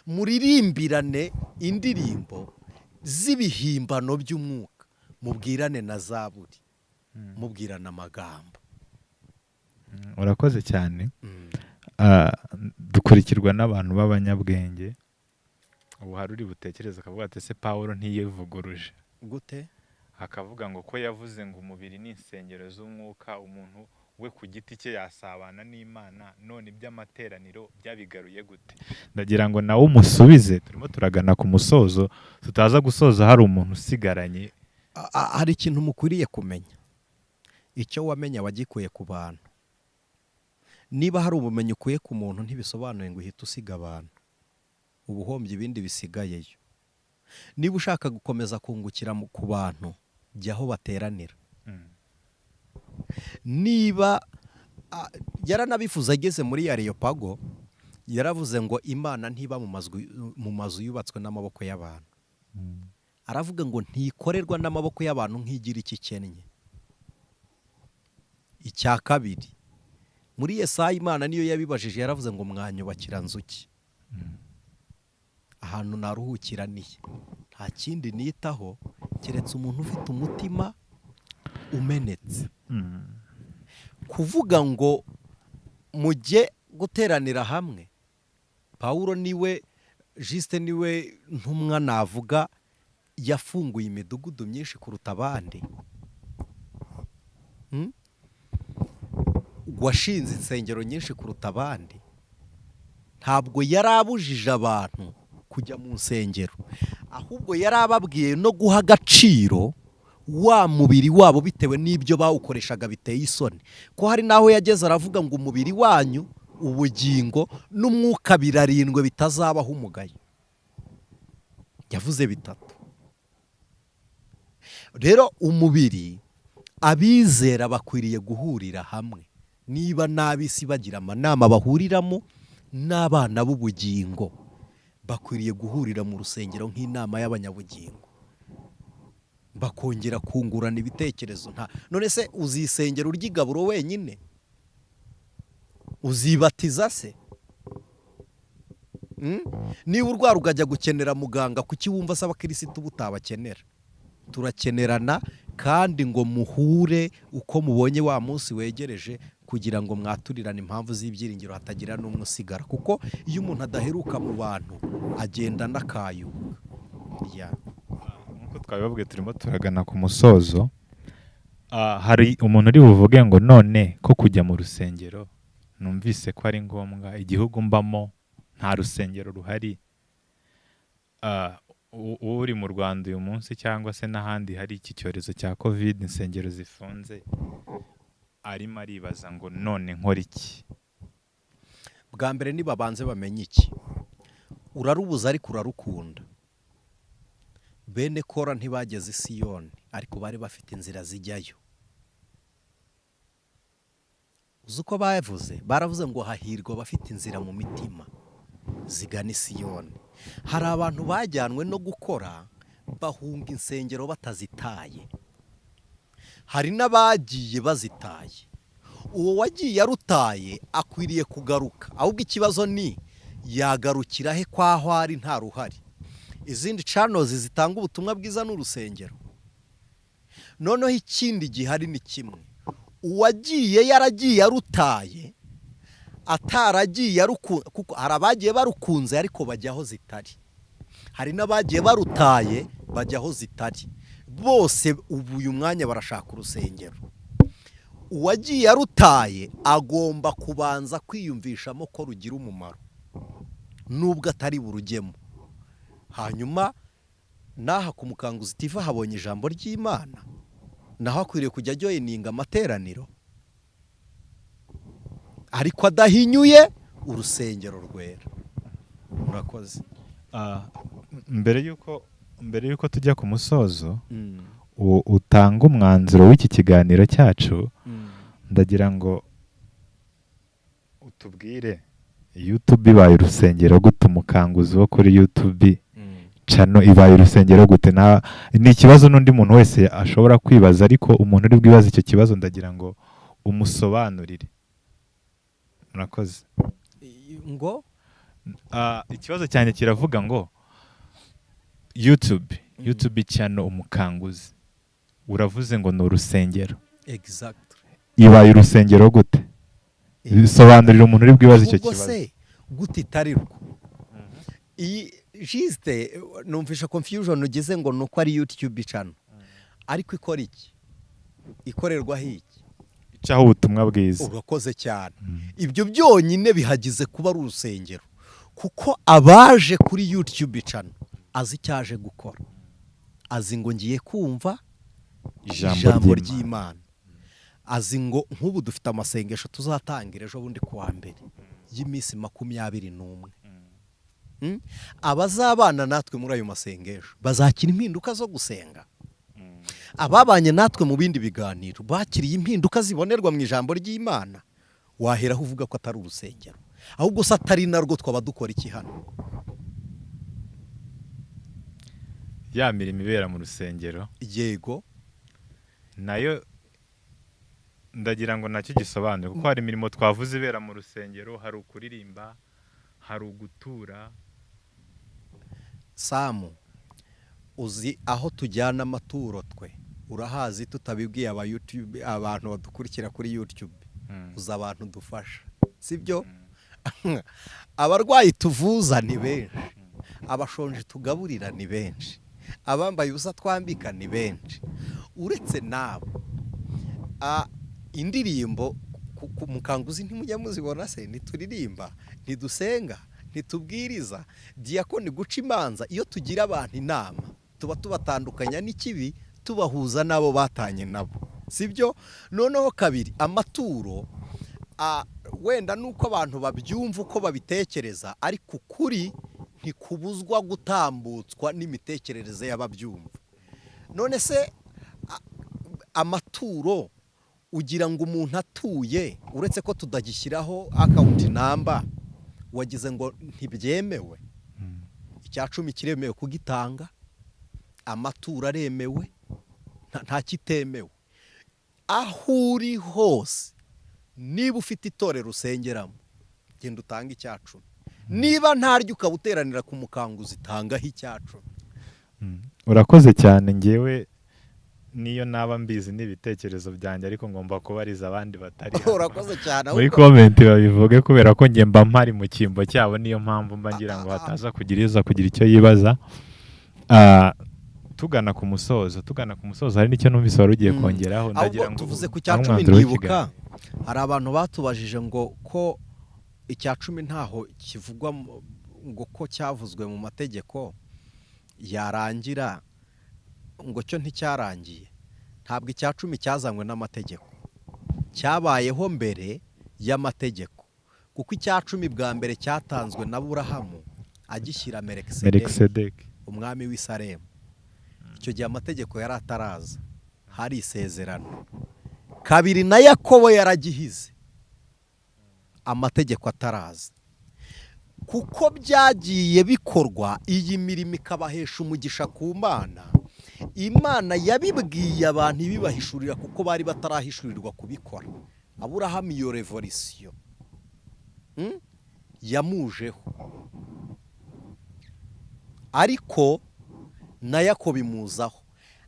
muririmbirane indirimbo z'ibihimbano by'umwuka, mubwirane na zaburi, mubwirana amagambo. Urakoze cyane. Dukurikirwa n'abantu b'abanyabwenge. Ubu hari uri butekereze akavuga ati: "Ese Pawulo ntiyivuguruje?" Gute? Akavuga ngo ko yavuze ngo umubiri ni insengero z'umwuka, umuntu we ku giti cye yasabana n'Imana, none iby'amateraniro byabigaruye gute? Ndagira ngo nawe umusubize, turimo turagana ku musozo, tutaza gusoza hari umuntu usigaranye. Hari ikintu mukwiriye kumenya: icyo wamenya wagikuye ku bantu. Niba hari ubumenyi ukuye ku muntu, ntibisobanuye ngo uhite usiga abantu, uba uhombye ibindi bisigayeyo. Niba ushaka gukomeza kungukira ku bantu, jya aho bateranira. Niba yaranabifuza ageze muri Areyopago, yaravuze ngo Imana ntiba mu mazu yubatswe n'amaboko y'abantu. Aravuga ngo ntikorerwa n'amaboko y'abantu nk'igira icyo ikennye. Icya kabiri, muri Yesaya Imana niyo yabibajije, yaravuze ngo mwanyubakira nzu ki? Ahantu naruhukira nihe? Nta kindi nitaho keretse umuntu ufite umutima umenetse. Kuvuga ngo mujye guteranira hamwe, Pawulo niwe, juste niwe ntumwa navuga yafunguye imidugudu myinshi kuruta abandi. Washinze insengero nyinshi kuruta abandi. Ntabwo yari abujije abantu kujya mu nsengero, ahubwo yari ababwiye no guha agaciro wa mubiri wabo bitewe n'ibyo bawukoreshaga biteye isoni, ko hari n'aho yageze aravuga ngo umubiri wanyu, ubugingo n'umwuka birarindwe bitazabaho umugayo. Yavuze bitatu. Rero umubiri, abizera bakwiriye guhurira hamwe. Niba n'ab'isi bagira amanama bahuriramo, n'abana b'ubugingo bakwiriye guhurira mu rusengero nk'inama y'abanyabugingo, bakongera kungurana ibitekerezo. Nta none se uzisengera urya igaburo wenyine? Uzibatiza se? Niba urwara ukajya gukenera muganga, kuki wumva se abakirisitu butabakenera? Turakenerana, kandi ngo muhure uko mubonye wa munsi wegereje, kugira ngo mwaturirane impamvu z'ibyiringiro, hatagira n'umwe usigara, kuko iyo umuntu adaheruka mu bantu agenda n'akayuka. Ya. Nk'uko twabibabwiye, turimo turagana ku musozo. Hari umuntu uri buvuge ngo: "None ko kujya mu rusengero numvise ko ari ngombwa, igihugu mbamo nta rusengero ruhari?" Uri mu Rwanda uyu munsi cyangwa se n'ahandi hari iki cyorezo cya COVID, insengero zifunze, arimo aribaza ngo: "None nkora iki?" Bwa mbere nibabanze bamenye iki: urarubuza ariko urarukunda. Bene Kora ntibageze i Siyoni, ariko bari bafite inzira zijyayo. Uzi uko bavuze? Baravuze ngo: "Hahirwa abafite inzira mu mitima zigana i Siyoni." Hari abantu bajyanwe no gukora bahunga insengero batazitaye, hari n'abagiye bazitaye. Uwo wagiye arutaye akwiriye kugaruka. Ahubwo ikibazo ni: yagarukira he kwaho ari nta ruhari? Izindi channels zitanga ubutumwa bwiza n'urusengero. Noneho ikindi gihari ni kimwe: uwagiye yaragiye arutaye, ataragiye arukunze, kuko hari abagiye barukunze ariko bajya aho zitari, hari n'abagiye barutaye bajya aho zitari. Bose ubu uyu mwanya barashaka urusengero. Uwagiye arutaye agomba kubanza kwiyumvishamo ko rugira umumaro nubwo atari burujyemo. Hanyuma n'aha ku Mukanguzi TV habonye ijambo ry'Imana, naho akwiriye kujya ajoininga amateraniro, ariko adahinyuye urusengero rwera. Murakoze. Mbere y'uko tujya ku musozo, utanga umwanzuro w'iki kiganiro cyacu, ndagira ngo utubwire: YouTube ibaye urusengero gute? Umukanguzi wo kuri YouTube channel ibaye urusengero gute? Ni ikibazo n'undi muntu wese ashobora kwibaza, ariko umuntu uri bwibaze icyo kibazo ndagira ngo umusobanurire. Murakoze. Ngo? Ikibazo cyanjye kiravuga ngo: YouTube channel Umukanguzi, uravuze ngo ni urusengero. Exactly. Ibaye urusengero gute? Sobanurira umuntu uri bwibaze icyo Ahubwo kibazo. se gute itari rwo? Iyi jisite numvisha confusion ugize ngo ni uko ari YouTube channel, ariko ikora iki? Ikorerwaho iki? Icaho ubutumwa bwiza. Urakoze cyane. Ibyo byonyine bihagize kuba ari urusengero, kuko abaje kuri YouTube channel azi icyo aje gukora, azi ngo ngiye kumva ijambo ijambo ry'Imana. ry'Imana, azi ngo nk'ubu dufite amasengesho tuzatangira ejo bundi ku wa mbere y'iminsi 21. Abazabana natwe muri ayo masengesho bazakira impinduka zo gusenga. Ababanye natwe mu bindi biganiro bakiriye impinduka zibonerwa mu ijambo ry'Imana. Waheraho uvuga ko atari urusengero? Ahubwo se atari narwo, twaba dukora iki hano? Ya mirimo ibera mu rusengero Yego. nayo ndagira ngo nacyo gisobanure, kuko hari imirimo twavuze ibera mu rusengero: hari ukuririmba, hari ugutura. Samu, uzi aho tujyana amaturo twe? Urahazi, tutabibwiye aba YouTube, abantu badukurikira kuri YouTube. Uzi abantu dufasha, sibyo? Abarwayi tuvuza ni benshi, abashonje tugaburira ni benshi, abambaye ubusa twambika ni benshi. Uretse n'abo, indirimbo ku Mukanguzi ntimujya muzibona se? Ntituririmba, ntidusenga, ntitubwiriza, diyakoni guca imanza. Iyo tugira abantu inama tuba tubatandukanya n'ikibi, tubahuza n'abo batanye nabo, sibyo? Noneho kabiri, amaturo, wenda nuko abantu babyumva uko babitekereza, ariko ukuri ntikubuzwa gutambutswa n'imitekerereze y'ababyumva. None se amaturo Ugira ngo umuntu atuye, uretse ko tudagishyiraho account number, wagize ngo ntibyemewe? 10% kiremewe kugitanga, amaturo aremewe, nta kitemewe. Aho uri hose, niba ufite itorero usengeramo, genda utange 10%. Niba ntaryo, ukaba uteranira ku mukanguzi, tangaho 10%. Urakoze cyane. Ngewe niyo naba mbizi n'ibitekerezo byanjye, ariko ngomba kubariza abandi batari hano. Urakoze cyane. Muri Ahubwo comment babivuge, kubera ko njye mba mpari mu cyimbo cyabo. Niyo mpamvu mba ngira ngo hataza kugira iza kugira icyo yibaza. Tugana ku musozo, hari n'icyo numvise wari ugiye kongeraho. Ndagira Ahubwo ngo tuvuze ku utange 10%, umwanzuro ndibuka w'ikiganiro. hari abantu batubajije ngo ko 10% ntaho kivugwa ngo ko cyavuzwe mu mategeko yarangira, ngo cyo nticyarangiye. Ntabwo 10% cyazanywe n'amategeko, cyabayeho mbere y'amategeko, kuko 10% bwa mbere cyatanzwe na Burahamu agishyira Melekisedeki, Melikisedeki, umwami w'i Salemu. Icyo gihe amategeko yari ataraza, hari isezerano. Kabiri, na Yakobo yaragihize amategeko ataraza. Kuko byagiye bikorwa, iyi mirimo ikabahesha umugisha ku Mana. Imana yabibwiye abantu ibibahishurira, kuko bari batarahishurirwa kubikora. Aburahamu iyo révélation yamujeho, ariko na Yakobo imuzaho.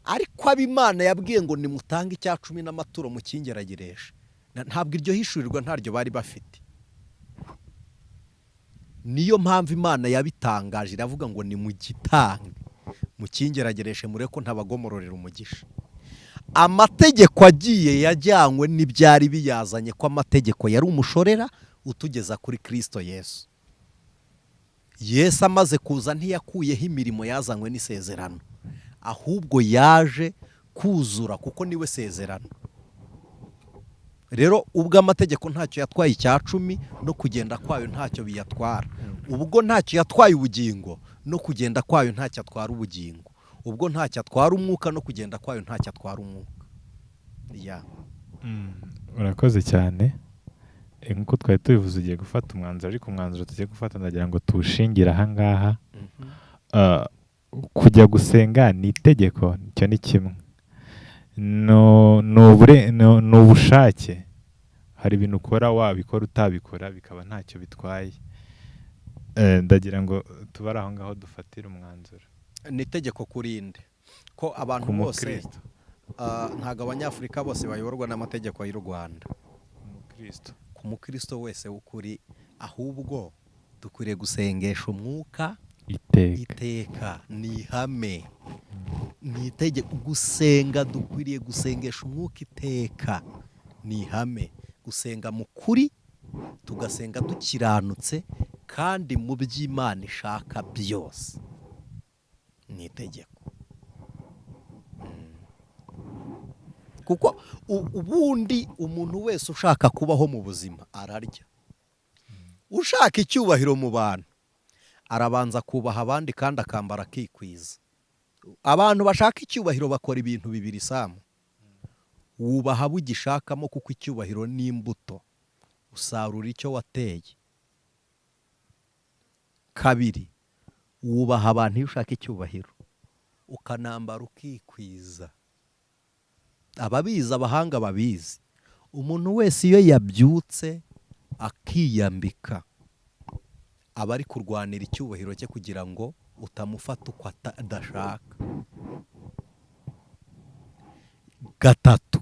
Ariko abo Imana yabwiye ngo nimutange 10% n'amaturo mu kingerageresha, ntabwo iryo hishurirwa ntaryo bari bafite. Niyo mpamvu Imana yabitangaje, iravuga ngo nimugitange mukingeragereshe, murebe ko ntabagomororera umugisha. Amategeko agiye yajyanywe n'ibyari biyazanye, ko amategeko yari umushorera utugeza kuri Kirisito Yesu. Yesu amaze kuza ntiyakuyeho imirimo yazanywe n'isezerano, ahubwo yaje kuzura, kuko niwe sezerano. Rero ubwo amategeko ntacyo yatwaye 10%, no kugenda kwayo ntacyo biyatwara. Ubwo ntacyo yatwaye ubugingo, no kugenda kwayo ntacyo atwara ubugingo. Ubwo ntacyo atwara umwuka, no kugenda kwayo ntacyo atwara umwuka ya. Urakoze cyane. Nk'uko twari tubivuze, ugiye gufata umwanzuro, ariko umwanzuro tugiye gufata ndagira ngo tuwushingire ahangaha. Kujya gusenga ni itegeko, icyo ni kimwe. Ni ubushake. Hari ibintu ukora, wabikora utabikora bikaba ntacyo bitwaye. Ndagira ngo tube ari aho ngaho dufatire umwanzuro. Ni itegeko kurinde ko abantu Ku bose mukristo. Ntabwo Abanyafurika bose bayoborwa n'amategeko y'u Rwanda. Umukristo. Ku mukristo wese w'ukuri, ahubwo dukwiriye gusengesha umwuka iteka. Iteka ni ihame, ni itegeko gusenga. Dukwiriye gusengesha umwuka iteka, ni ihame gusenga mu kuri, tugasenga dukiranutse kandi mu by'Imana ishaka byose, ni itegeko. Kuko ubundi umuntu wese ushaka kubaho mu buzima ararya, ushaka icyubahiro mu bantu arabanza kubaha abandi kandi akambara akikwiza. Abantu bashaka icyubahiro bakora ibintu bibiri, Samu. Wubaha abo ugishakamo, kuko icyubahiro ni imbuto, usarura icyo wateye. Kabiri, wubaha abantu iyo ushaka icyubahiro, ukanambara ukikwiza. Ababizi, abahanga babizi, umuntu wese iyo yabyutse akiyambika aba ari kurwanira icyubahiro cye, kugira ngo utamufata uko adashaka. Gatatu,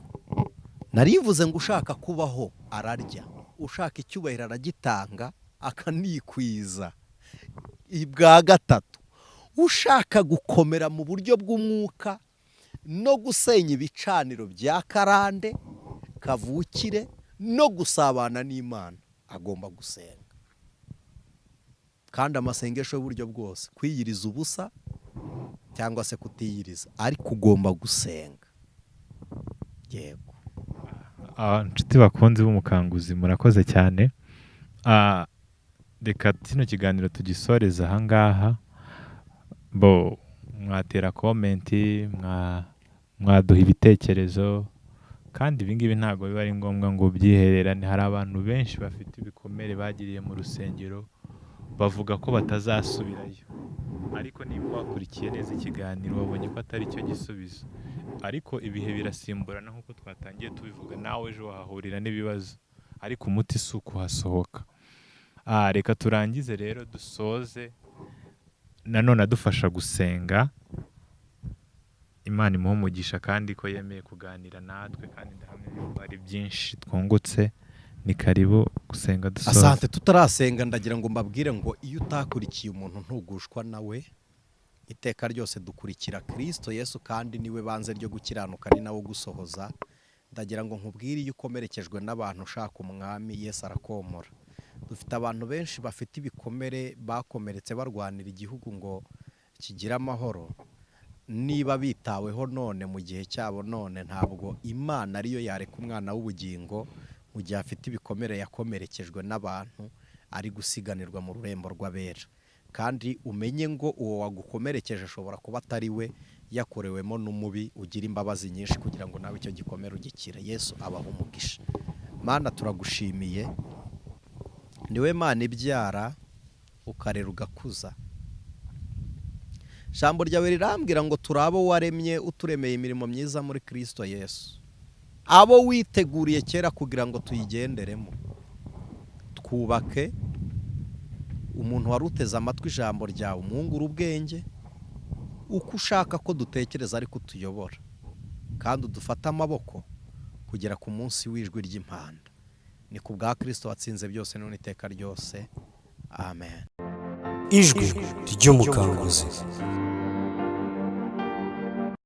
narivuze ngo ushaka kubaho ararya, ushaka icyubahiro aragitanga akanikwiza. Bwa gatatu, ushaka gukomera mu buryo bw'umwuka no gusenya ibicaniro bya karande kavukire no gusabana n'Imana, agomba gusenga, kandi amasengesho y'uburyo bwose, kwiyiriza ubusa cyangwa se kutiyiriza, ariko ugomba gusenga, yego. Inshuti bakunzi b'umukanguzi, murakoze cyane. Reka kino kiganiro tugisoreze ahangaha. Bo mwatera comment, mwaduha ibitekerezo. Kandi ibi ngibi ntabwo biba ari ngombwa ngo ubyihererane. Hari abantu benshi bafite ibikomere bagiriye mu rusengero, bavuga ko batazasubirayo. Ariko niba wakurikiye neza ikiganiro, wabonye ko atari cyo gisubizo. Ariko ibihe birasimburana nk'uko twatangiye tubivuga, nawe ejo wahahurira n'ibibazo, ariko umuti si ukuhasohoka. Reka turangize rero, dusoze nanone adufasha gusenga. Imana imuhe umugisha kandi ko yemeye kuganira natwe, kandi ndahamya yuko hari byinshi twungutse. Ni karibu gusenga dusoza. Asante. Tutarasenga, ndagira ngo mbabwire ngo iyo utakurikiye umuntu ntugushwa nawe. Iteka ryose dukurikira Kirisito Yesu, kandi niwe banze ryo gukiranuka, ni nawe ugusohoza. Ndagira ngo nkubwire, iyo ukomerekejwe n'abantu ushaka Umwami Yesu arakomora. Dufite abantu benshi bafite ibikomere, bakomeretse barwanira igihugu ngo kigire amahoro. Niba bitaweho none mu gihe cyabo none, ntabwo Imana ariyo yareka umwana w'ubugingo mu gihe afite ibikomere yakomerekejwe n'abantu, ari gusiganirwa mu rurembo rw'abera. Kandi umenye ngo uwo wagukomerekeje ashobora kuba atari we, yakorewemo n'umubi. Ugira imbabazi nyinshi kugira ngo nawe icyo gikomere ugikire. Yesu abaho umugisha. Mana, turagushimiye, niwe Mana ibyara, ukarera, ugakuza. Ijambo ryawe rirambwira ngo turi abo waremye, uturemeye imirimo myiza muri Kirisito Yesu, abo witeguriye kera kugira ngo tuyigenderemo. Twubake. Umuntu wari uteze amatwi ijambo ryawe, umwungura ubwenge uko ushaka ko dutekereza, ariko utuyobora kandi udufate amaboko kugera ku munsi w'ijwi ry'impanda. Ni ku bwa Kirisito watsinze byose, none iteka ryose, amen. Ijwi ry'Umukanguzi.